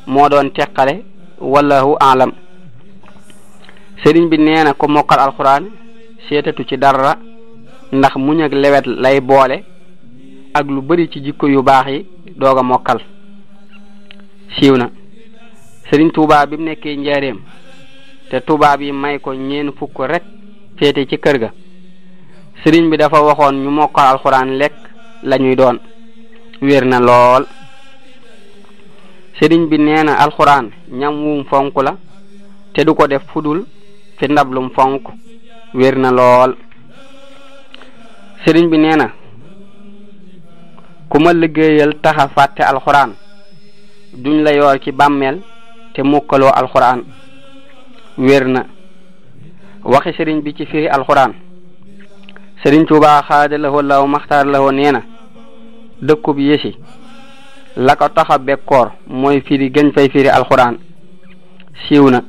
moo doon teqale wallahu alam sëriñ bi nee na ko mokkal alxuraan seetatu ci dara ndax muñ ak lewet lay boole ak lu bari ci jikko yu baax yi doog a mokkal siiw na sëriñ Tuubaa bi mu nekkee njaareem te tubaab yi may ko ñeen fukk rek féete ci kër ga sëriñ bi dafa waxoon ñu mokkal alxuraan lekk lañuy doon wér na lool sëriñ bi nee na alxuraan ñam wum fonk la te du ko def fudul fi ndablum fonk wér na lool sëriñ bi nee na ku ma liggéeyal taxa fàtte alxuraan duñ la yoor ci bàmmeel te mokkaloo alxuraan wér na waxi sëriñ bi ci firi alxuraan sëriñ Tuubaa xaada lahoo law maxtaar lahoo nee na dëkkub yési la ko taxa bekkoor mooy firi gën fay firi alxuraan siiw na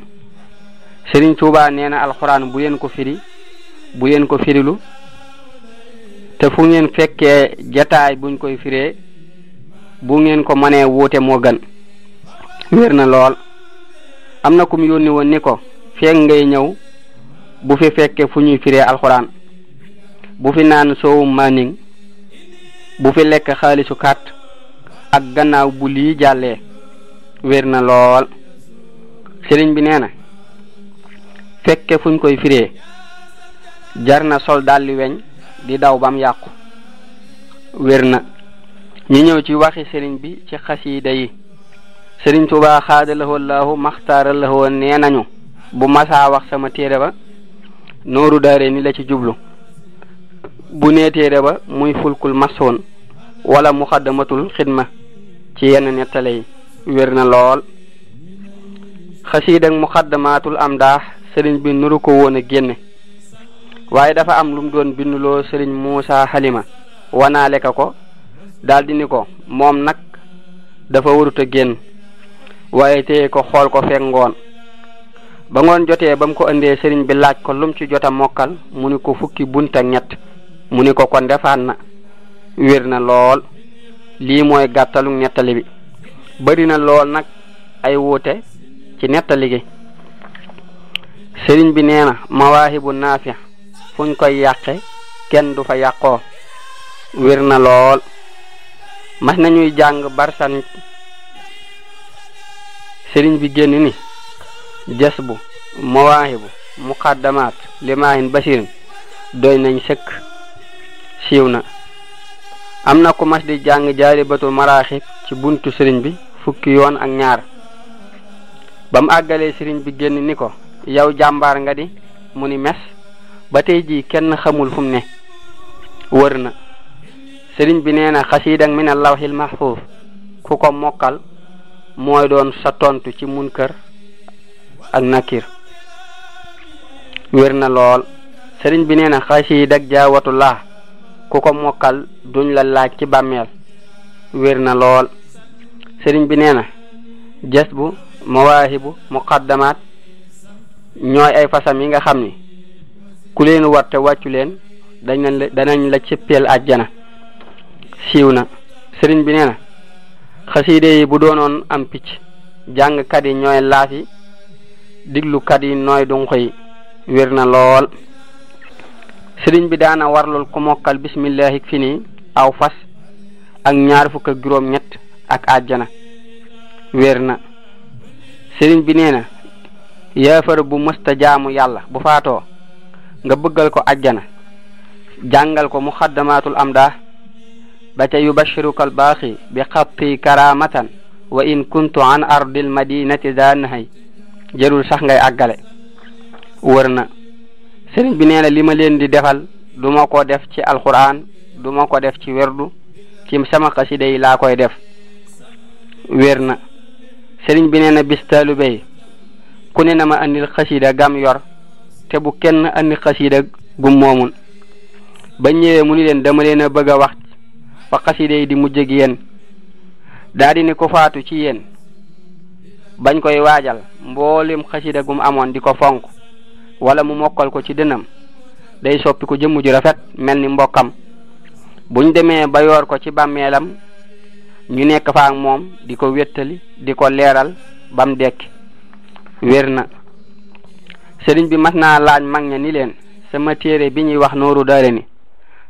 sëriñ Tuubaa nee na alxuraan bu yéen ko firi bu yéen ko firilu te fu ngeen fekkee jataay buñ koy firee bu ngeen ko mënee wuute moo gën wér na lool am na kum yónni woon ni ko feek ngay ñëw bu fi fekke fu ñuy firee alxuraan bu fi naan soowum maning bu fi lekk xaalisu kàtt ak gannaaw bu lii jàllee wér na lool sëriñ bi nee na fekke fuñ koy firee jar na sol dalli weñ di daw bam yàqu wér na ñi ñëw ci waxi sëriñ bi ci xasiida yi. sëriñ Tuubaa xaadalahoo laahu maxtaaralahoo nee nañu bu masaa wax sama téere ba nooru daare ni la ci jublu, bu nee téere ba muy fulkul masoon wala muxaddamatul xidma ci yenn nettale yi wér na lool. xasiida ak muxaddamaatul amdaax sëriñ bi nuru ko woon a génne, waaye dafa am lu mu doon binduloo sëriñ Muusa Halima wanaale ko daldi ni ko moom nag dafa warut a génn, waaye téye ko xool ko fekk ngoon. ba ngoon jotee ba mu ko indee sëriñ bi laaj ko lum ci jota mokkal mu ni ko fukki bunt ak ñett, mu ni ko kon defaat na. wér na lool. lii mooy gàttalu nettali bi. bari na lool nag ay wuute ci nettali gi. sëriñ bi nee na mawaahibu naafi fuñ koy yàqe kenn du fa yàqoo. wér na lool. mas nañuy jàng barsan sëriñ bi génn ni jasbu mawaahibu muqaddamaat limaahin basirin doy nañ sëkk, siiw na. am na ku mas di jàng jaalibatul maraaxib ci buntu sëriñ bi fukki yoon ak ñaar. ba mu àggalee sëriñ bi génn ni ko yow jàmbaar nga di, mu ni mes ba tey jii kenn xamul fu mu ne. wër na. sëriñ bi nee na xasiidak min allawhil mahfuuf ku ko mokkal mooy doon sa tontu ci munkar ak nakir. wér na lool. sëriñ bi nee na xasiidak jaawatullah ku ko mokkal duñ la laaj ci bàmmeel. wér na lool. sëriñ bi nee na jasbu mawaahibu muqaddamaat ñooy ay fasam yi nga xam ni ku leen war te wàccu leen danañ la cëppeel àjjana. siiw na. sëriñ bi nee na xasiide yi bu doonoon am picc jàngkat yi ñooy laaf yi, diglukat yi nooy dunq yi. wér na lool. sëriñ bi daana warlul ku mokkal bismillahi fi nii aw fas ak 27 ak àjjana. wér na. sëriñ bi nee na yaafar bu mësta jaamu yàlla bu faatoo nga bëggal ko àjjana jàngal ko muxaddamaatul amdah ba ca yubashiruka albaaxi bi xatti karamatan wa in kuntu an ardil madinati daanahay jërul sax ngay àggale. wër na. sëriñ bi nee na li ma leen di defal du ma ko def ci alquran, du ma ko def ci werdu, ci sama xasida yi laa koy def. wér na. sëriñ bi nee na bis taalube yi ku ne na ma andil xasida gam yor te bu kenn andi xasida gum moomul. ba ñëwee mu ni leen dama leen a bëgg a wax fa xasida yi di mujj ak yéen. daa di ni ko faatu ci yéen bañ koy waajal mboolem xasida gum amoon di ko fonk wala mu mokkal ko ci dënam day soppi ko jëmm ju rafet mel ni mbokkam. buñ demee ba yor ko ci bàmmeelam ñu nekk fa ak moom di ko wéttali di ko leeral bam dekki. wér na. sëriñ bi mas naa laaj mag ña ni leen sama téere bi ñuy wax nooru daare ni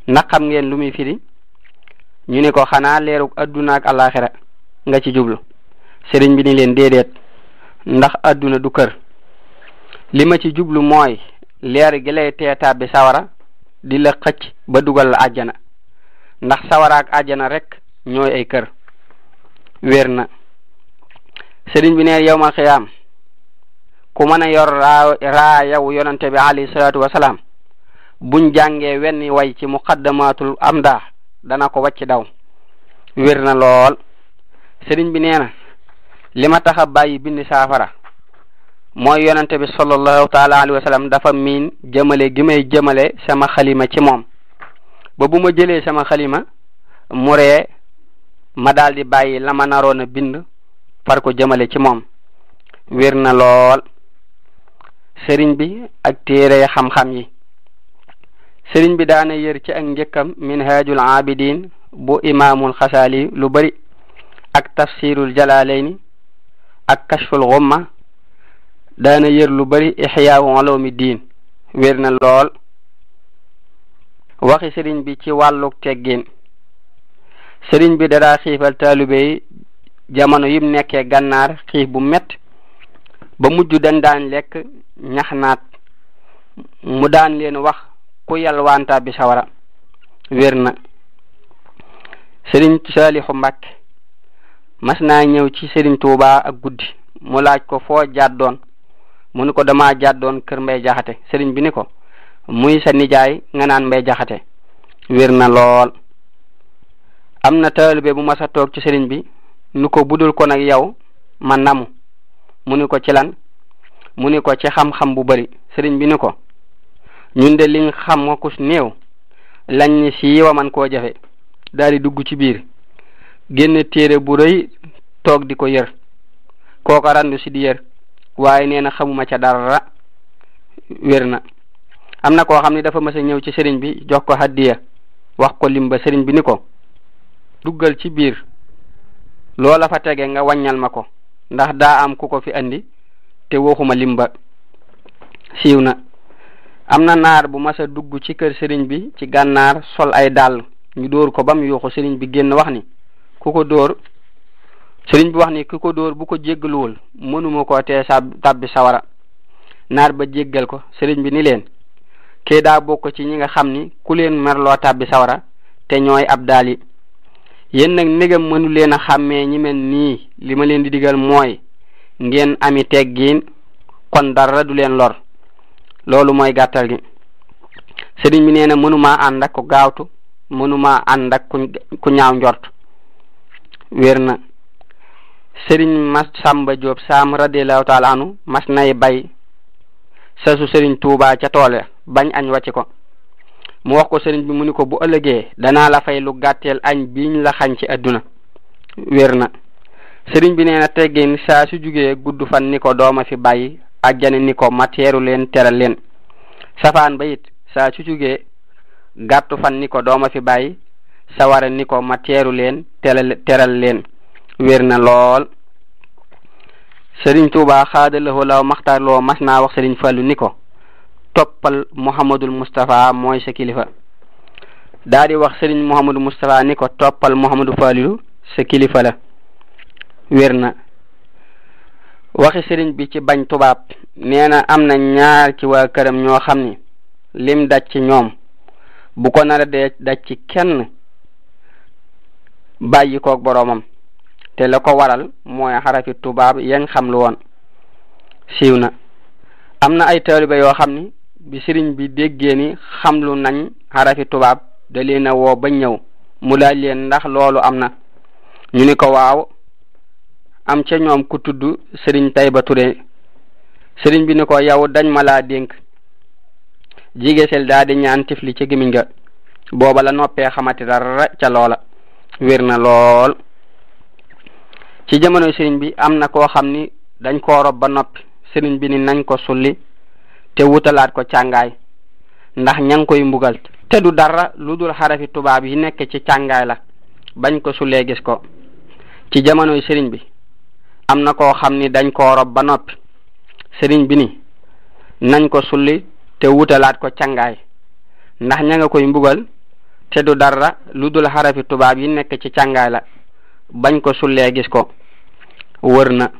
ndax xam ngeen lu muy firi? ñu ne ko xanaa leeruk adduna ak alaxira nga ci jublu. sëriñ bi ni leen déedéet, ndax adduna du kër. li ma ci jublu mooy leer gi lay teetaab bi sawara di la xëcc ba dugal la àjjana, ndax sawara ak àjjana rek ñooy ay kër. wér na. sëriñ bi ne yawmal xiyaam ku mën a yor raa yow yonante bi alayhi salaatu wasalaam buñ jàngee wenn way ci muqaddamatul amdah dana ko wàcc daw. wér na lool. sëriñ bi nee na li ma tax a bàyyi bindi saafara mooy yonante bi sallallahu taala alayhi wa sallam dafa miin jëmale gi may jëmale sama xalima ci moom ba bu ma jëlee sama xalima mu ree ma daal di bàyyi la ma naroon a bind far ko jëmale ci moom. wér na lool. sëriñ bi ak téere xam-xam yi. sëriñ bi daana yër ci ak njëkkam minhajul abidin bu imaamul xasaali lu bari ak tafsirul jalaalayni ak kashful ghumma daana yër lu bari ihyaa'u ulumi diin. wér na lool. waxi sëriñ bi ci wàlluk teggin. sëriñ bi dadaa xiifal taalibe yi jamono yim nekkee gànnaar xiif bu mett ba mujj dañ daan lekk ñax naat mu daan leen wax ku yalwaanta bi sawara. wér na. sëriñ Saalihu Mbàkke mas naa ñëw ci sëriñ Tuubaa ak guddi mu laaj ko foo jàddoon mu ni ko dama jàddoon kër Mbay Jaxate sëriñ bi ni ko muy sa nijaay nga naan Mbay Jaxate wér na lool. am na taalibe bu mas a toog ci sëriñ bi nu ko budul ko nag yow ma namu mu ni ko ci lan mu ni ko ci xam-xam bu bari sëriñ bi ni ko ñun de liñ xam nga kus néew lañ ni siiwa man koo jafe daal di dugg ci biir génn téere bu rëy toog di ko yër kooka randu si di yër waaye nee na xamuma ca dara wér na. am na koo xam ne dafa mas a ñëw ci sëriñ bi jox ko hadiya wax ko limba sëriñ bi ni ko duggal ci biir loola fa tege nga wàññal ma ko ndax daa am ku ko fi andi te waxuma limba. siiw na. am na naar bu mas a dugg ci kër sëriñ bi ci gànnaar sol ay dàll ñu dóor ko bam yuuxu sëriñ bi génn wax ni ku ko dóor sëriñ bi wax ni ku ko dóor bu ko jéggaluwul mënuma koo tee tàbbi sawara. naar ba jéggal ko sëriñ bi ni leen kee daa bokk ci ñi nga xam ni ku leen merloo tàbbi sawara te ñooy ab daal yi. yéen nag négam mënu leen a xàmmee ñi mel nii li ma leen di digal mooy ngeen ami teggiin kon dara du leen lor. loolu mooy gàttal gi. sëriñ bi nee na mënuma ànd ak ku gaawtu mënuma ànd ak ku ñaaw njort wér na. sëriñ Masamba Jóob Saam radiyallahu taala anu mas nay bay sasu sëriñ Tuubaa ca toole bañ añ wàcc ko mu wax ko sëriñ bi mu ni ko bu ëllëgee danaa la fay lu gàtteel añ biñ la xañ ci àdduna wér na. sëriñ bi nee na teggin saa su jugee gudd fan ni ko dooma fi bàyyi ajjane ni ko ma teeru leen teral leen safaan ba it saa su jugee gàttu fan ni ko dooma fi bàyyi sawara ni ko ma teeru leen teral leen wér na lool. sëriñ Tuubaa xaadalawoo law maxtaar loo mas naa wax sëriñ Fallu ni ko toppal Muhammadul Mustafa mooy sa kilifa daa di wax sëriñ Muhammadul Mustafa ni ko toppal Muhammadu Fallu sa kilifa la wér na. waxi sëriñ bi ci bañ tubaab nee na am na ñaar ci waa këram ñoo xam ni lim daj ci ñoom bu ko nar a daj ci kenn bàyyi koog boroomam te la ko waral mooy xarafi tubaab yañ xam lu woon. siiw na. am na ay taalibe yoo xam ni bi sëriñ bi déggee ni xam lu nañ xarafi tubaab da leen a woo ba ñëw mu laaj leen ndax loolu am na ñu ni ko waaw. am ca ñoom ku tudd sëriñ Tayba Ture sëriñ bi ni ko yow dañ ma laa dénk jigesel daa di ñaan tifli ca gémmiñ ga booba la noppee xamati dara ca loola wér na lool. ci jamono sëriñ bi am na koo xam ni dañ koo rob ba noppi sëriñ bi ni nañ ko sulli te wutalaat ko càngaay ndax ña ngi koy mbugal te du dara lu dul xarafi tubaab yi nekk ci càngaay la bañ ko sullee gis ko. ci jamono sëriñ bi am na koo xam ni dañ koo rob ba noppi sëriñ bi ni nañ ko sulli te wutalaat ko càngaay ndax ña nga koy mbugal te du dara lu dul xarafi tubaab yi nekk ci càngaay la bañ ko sullee gis ko. wër na.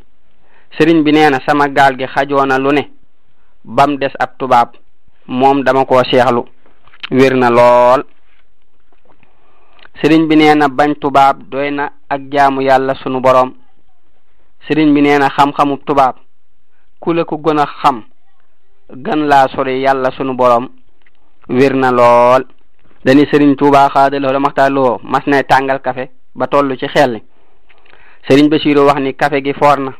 sëriñ bi nee na sama gaal gi xajoona lu ne bam des ab tubaab moom dama koo seexlu wér na lool. sëriñ bi nee na bañ tubaab doy na ak jaamu yàlla sunu boroom. sëriñ bi nee na xam-xamu tubaab ku la ko gën a xam gën laa sori yàlla sunu boroom wér na lool. dani sëriñ Tuubaa xaadaloo la maxtaaloo mas na tàngal kafe ba toll ci xel sëriñ Basiiru wax ni kafe gi foor na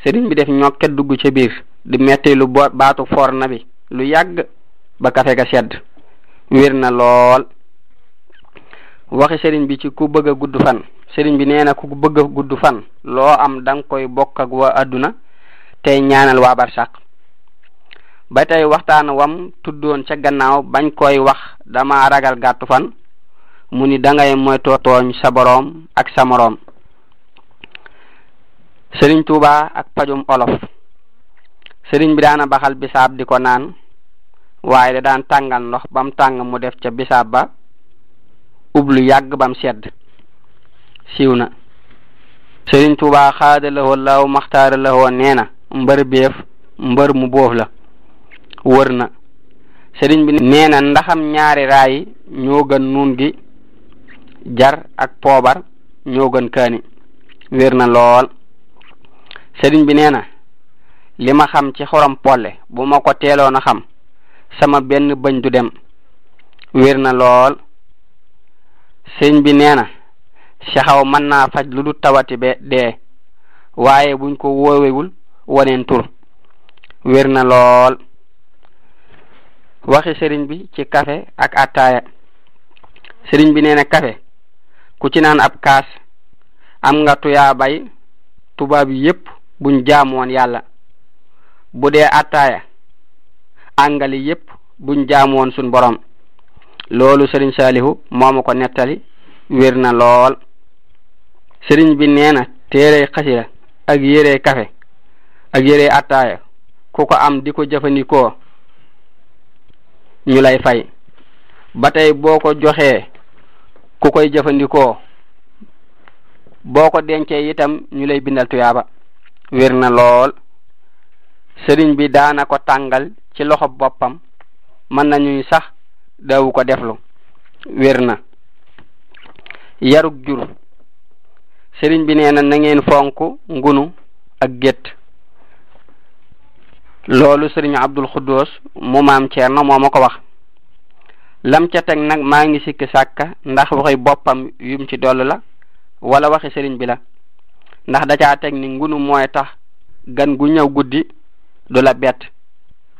sëriñ bi def ñokket dugg ca biir di metti lu baatu foor na bi lu yàgg ba kafe ga sedd wér na lool. waxi sëriñ bi ci ku bëgg a gudd fan sëriñ bi nee na ku bëgg a gudd fan loo am danga koy bokk ak waa adduna tey ñaanal waa barsàq. ba tey waxtaan wam tuddoon ca gannaaw bañ koy wax dama ragal gàttu fan mu ni dangay moytoo tooñ sa boroom ak sa moroom. sëriñ Tuubaa ak pajum olof sëriñ bi daana baxal bisaab di ko naan waaye da daan tàngal ndox bam tàng mu def ca bisaab ba ublu yàgg bam sedd. siiw na. sëriñ Tuubaa xaadalawoo law maxtaara lawoo nee na mbër beef mbër mu boof la wër na. sëriñ bi nee na ndaxam ñaari raay ñoo gën nuun gi jar ak poobar ñoo gën kaani wér na lool. sëriñ bi nee na li ma xam ci xorom polle bu ma ko teeloon a xam sama benn bëñ du dem wér na lool. sëriñ bi nee na saxaw mën naa faj lu du tawati be dee waaye buñ ko woowewul waneen tur wér na lool. waxi sëriñ bi ci kafe ak attaaya. sëriñ bi nee na kafe ku ci naan ab kaas am nga tuyaa bay tubaab yépp buñ jaamoon yàlla. bu dee attaaya àngali yépp buñ jaamoon suñ borom. loolu sëriñ Saalihu moomu ko nettali wér na lool. sëriñ bi nee na téere xasida ak yére kafe ak yére attaaya ku ko am di ko jëfandikoo ñu lay fay. ba tey boo ko joxee ku koy jëfandikoo boo ko dencee itam ñu lay bindal tuyaaba wér na lool. sëriñ bi daana ko tàngal ci loxo boppam mën nañuy sax daawu ko deflu wér na. yarug jur. sëriñ bi nee na na ngeen fonk ngunu ak gétt. loolu sëriñ Abdul Xuddoos mu maam Ceerno moo ma ko wax. lam ca teg nag maa ngi sikki sàkka ndax waxi boppam yum ci dollu la wala waxi sëriñ bi la ndax da caa teg ni ngunu mooy tax gan gu ñëw guddi du la bett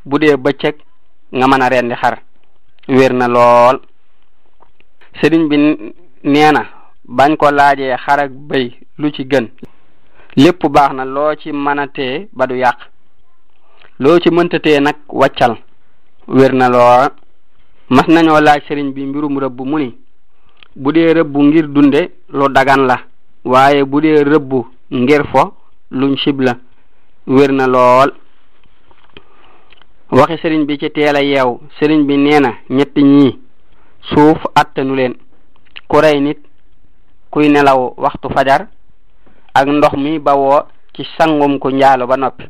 bu dee bëccëg nga mën a rendi xar wér na lool. sëriñ bi nee na bañ ko laajee xar ak bëy lu ci gën lépp baax na loo ci mën a téye ba du yàq loo ci mënta téye nag wàccal wér na lool. mas nañoo laaj sëriñ bi mbirum rëbb mu ni bu dee rëbb ngir dunde lu dagan la waaye bu dee rëbb ngir fo luñ sib la wér na lool. waxi sëriñ bi ci teel a yeew. sëriñ bi nee na ñett ñii suuf attanu leen ku rey nit kuy nelaw waxtu fajar ak ndox mi bawoo ci sangum ku njaalo ba noppi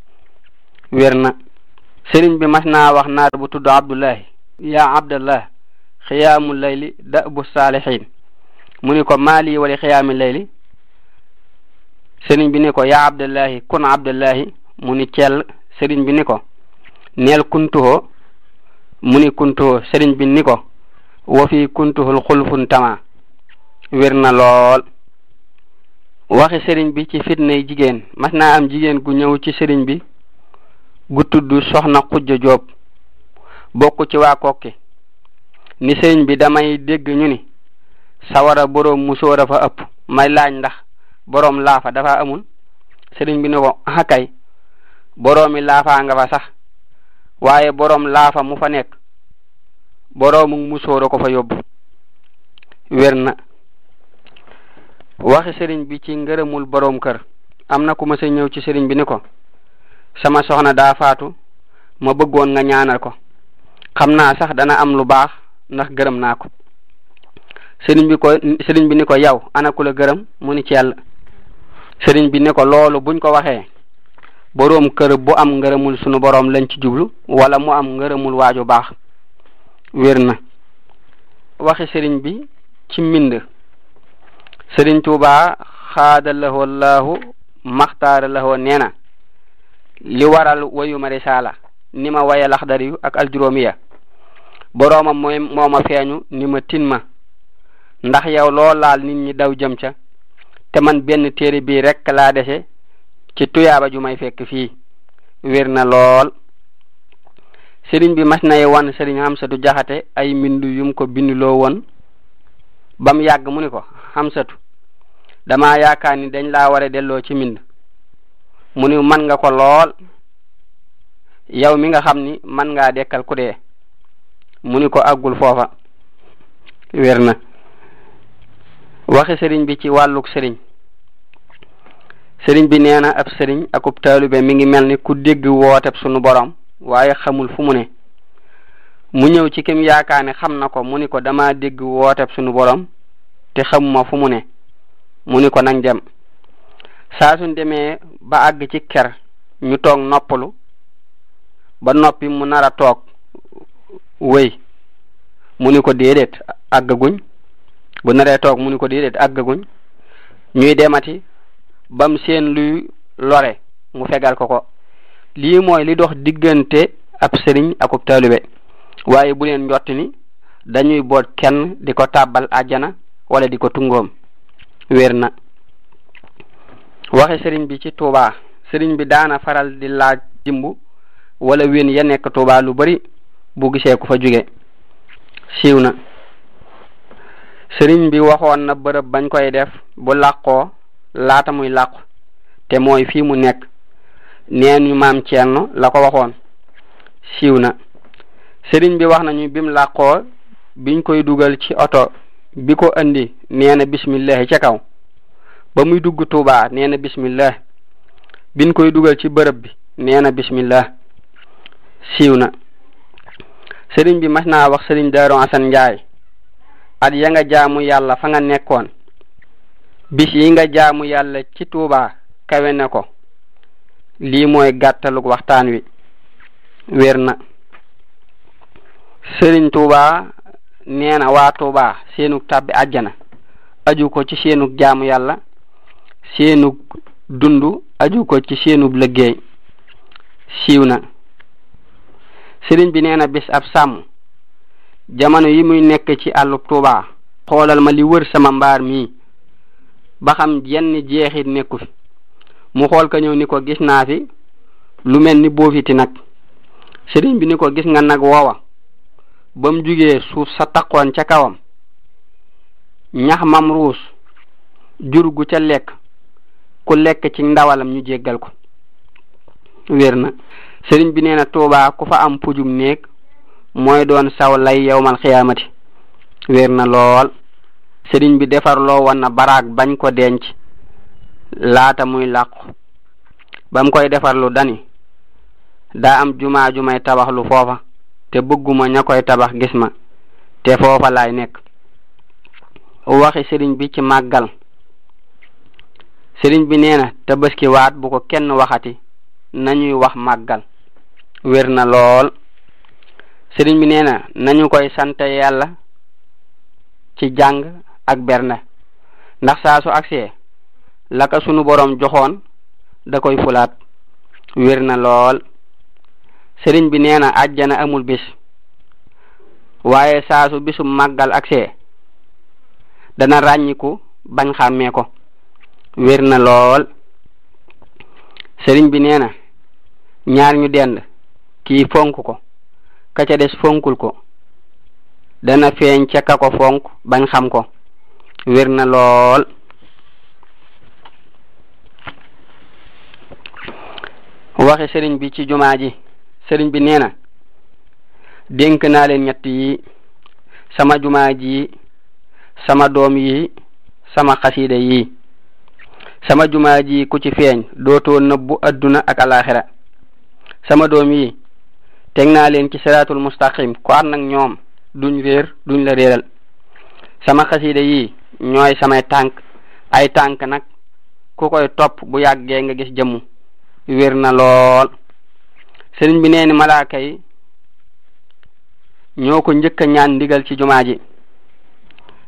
wér na. sëriñ bi mas naa wax naar bu tudd Abdullahi yaa abdallah xiyaamul layli da'bu saalihin mu ni ko maali wali xiyaamul layli. sëriñ bi ni ko yaa abdallahi kun abdallahi mu ni cell. sëriñ bi ni ko neel kuntuhoo mu ni kuntuhoo. sëriñ bi ni ko wa fi kuntuhul xulfun tama wér na lool. waxi sëriñ bi ci fitnay jigéen. mas naa am jigéen gu ñëw ci sëriñ bi gu tudd soxna Xujja Jóob bokk ci waa Kokki ni sëriñ bi damay dégg ñu ni sawara boroom musóor a fa ëpp may laaj ndax boroom laafa dafa amul. sëriñ bi ne ko akay boroomi laafa nga fa sax waaye boroom laafa mu fa nekk boroomu musóor a ko fa yóbbu wér na. waxi sëriñ bi ci ngërëmul boroom kër. am na ku ma sa ñëw ci sëriñ bi ni ko sama soxna daa faatu ma bëggoon nga ñaanal ko xam naa sax dana am lu baax ndax gërëm naa ko. sëriñ bi ni ko yow ana ku la gërëm mu ni ci yàlla. sëriñ bi ni ko loolu buñ ko waxee boroom kër bu am ngërëmul sunu boroom lañ ci jublu wala mu am ngërëmul waaju baax wér na. waxi sëriñ bi ci mbind. sëriñ Tuubaa xaada lahoo laahu maxtaara lahoo nee na li waral wayuma risaala ni ma waye laxdari ak aljuróomiya boroomam moo ma feeñu ni ma tin ma ndax yow loo laal nit ñi daw jëm ca te man benn téere bii rekk laa dese ci tuyaaba ju may fekk fii wér na lool. sëriñ bi mas nay wan sëriñ Xamsatu Jaxate ay mbindu yum ko binduloo woon bam yàgg mu ni ko Xamsatu dama yaakaar ni dañ laa war a delloo ci mbind mu ni man nga ko lool yow mi nga xam ni man ngaa dekkal ku dee mu ni ko àggul foofa wér na. waxi sëriñ bi ci wàlluk sëriñ. sëriñ bi nee na ab sëriñ akub taalube mi ngi mel ni ku dégg wooteb sunu borom waaye xamul fu mu ne mu ñëw ci kim yaakaar ne xam na ko mu ni ko dama dégg wooteb sunu borom te xamuma fu mu ne mu ni ko nañ dem. saa suñ demee ba àgg ci ker ñu toog noppalu ba noppi mu nar a toog wéy mu ni ko déedéet àggaguñ bu naree toog mu ni ko déedéet àggaguñ ñuy demati bam seen luy lore mu fegal ko lii mooy li dox diggante ab sëriñ akub taalibe waaye bu leen njott ni dañuy boot kenn di ko tàbbal àjjana wala di ko tungoom wér na. waxe sëriñ bi ci Tuubaa sëriñ bi daana faral di laaj dimbu wala wén ya nekk Tuubaa lu bari bu gisee ku fa jóge siiw na. sëriñ bi waxoon na bërëb bañ koy def bu làqoo laata muy làqu te mooy fii mu nekk neen ñu maam Ceerno la ko waxoon siiw na. sëriñ bi wax nañu bim làqoo biñ koy dugal ci oto bi ko andi nee na bismillah ca kaw ba muy dugg Tuubaa nee na bismillah biñ koy dugal ci bërëb bi nee na bismillah siiw na. sëriñ bi mas naa wax sëriñ Daaru Asan Njaay at ya nga jaamu yàlla fa nga nekkoon bis yi nga jaamu yàlla ci Tuubaa kawe na ko lii mooy gàttalug waxtaan wi wér na. sëriñ Tuubaa nee na waa Tuubaa seenug tàbbi àjjana aju ko ci seenug jaamu yàlla seenug dundu aju ko ci seenug liggéey siiw na. sëriñ bi nee na bis ab sàmm jamono yi muy nekk ci àllub Tuubaa xoolal ma li wër sama mbaar mii ba xam yenn jeexit nekku fi mu xool ka ñëw ni ko gis naa fi lu mel ni boofiti nag sëriñ bi ni ko gis nga nag woowa ba mu jugee suuf sa taqoon ca kawam ñax mam ruus jur gu ca lekk ku lekk ci ndawalam ñu jéggal ko wér na. sëriñ bi nee na Tuubaa ku fa am pujum néeg mooy doon saw lay yawmal xiyaamati wér na lool. sëriñ bi defarloo woon na baraag bañ ko denc laata muy làqu bam koy defarlu dani daa am jumaa ju may tabax lu foofa te bëgguma ña koy tabax gis ma te foofa laay nekk. waxi sëriñ bi ci màggal sëriñ bi nee na tabaski waat bu ko kenn waxati nañuy wax màggal wér na lool. sëriñ bi nee na nañu koy sante yàlla ci jàng ak berne ndax saa su agsee la ka sunu borom joxoon da koy fulaat wér na lool. sëriñ bi nee na àjjana amul bis waaye saa su bisu màggal agsee dana ràññiku bañ xàmmee ko wér na lool. sëriñ bi nee na ñaar ñu dend kii fonk ko ka ca des fonkul ko dana feeñ ca ka ko fonk bañ xam ko wér na lool. waxe sëriñ bi ci jumaa ji sëriñ bi nee na dénk naa leen ñett yi sama jumaa ji sama doom yi sama xasida yi. sama jumaa ji ku ci feeñ dootoo nëbbu adduna ak alaxira sama doom yi teg naa leen ci siraatul mustaqim ku ànd ak ñoom duñ réer duñ la réeral sama xasida yi ñooy samay tànk ay tànk nag ku koy topp bu yàggee nga gis jëmmu wér na lool. sëriñ bi nee ni malaaka yi ñoo ko njëkk a ñaan ndigal ci jumaa ji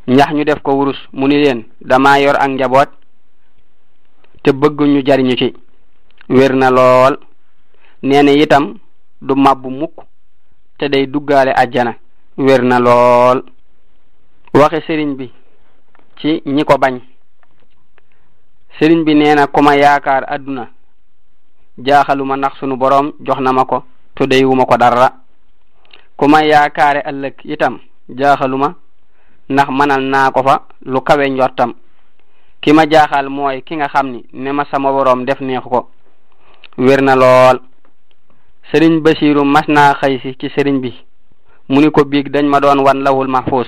ndax ñu def ko wurus mu ni leen dama yor ak njaboot te bëgg ñu jariñu ci wér na lool. nee na itam du mabbu mukk te day duggaale àjjana wér na lool. waxe sëriñ bi ci ñi ko bañ sëriñ bi nee na ku ma yaakaar adduna jaaxaluma ndax sunu boroom jox na ma ko te doywuma ko dara ku ma yaakaare ëllëg itam jaaxaluma ndax manal naa ko fa lu kawe njortam ki ma jaaxal mooy ki nga xam ni ne ma sama boroom def neexu ko wér na lool. sëriñ Basiiru mas naa xëy si ci sëriñ bi mu ni ko biig dañ ma doon wan lawul mahfuus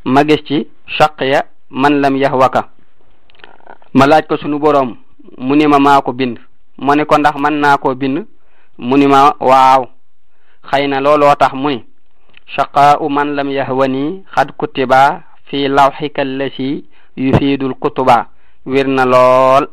ma gis ci shaqiya man lam yahwaka ma laaj ko sunu boroom mu ni ma maa ko bind ma ne ko ndax man naa koo bind mu ni ma waaw xëy na looloo tax muy shaqaa'u man lam yahwani xad kutiba fi lawxika allasi yufiidul kutuba wér na lool.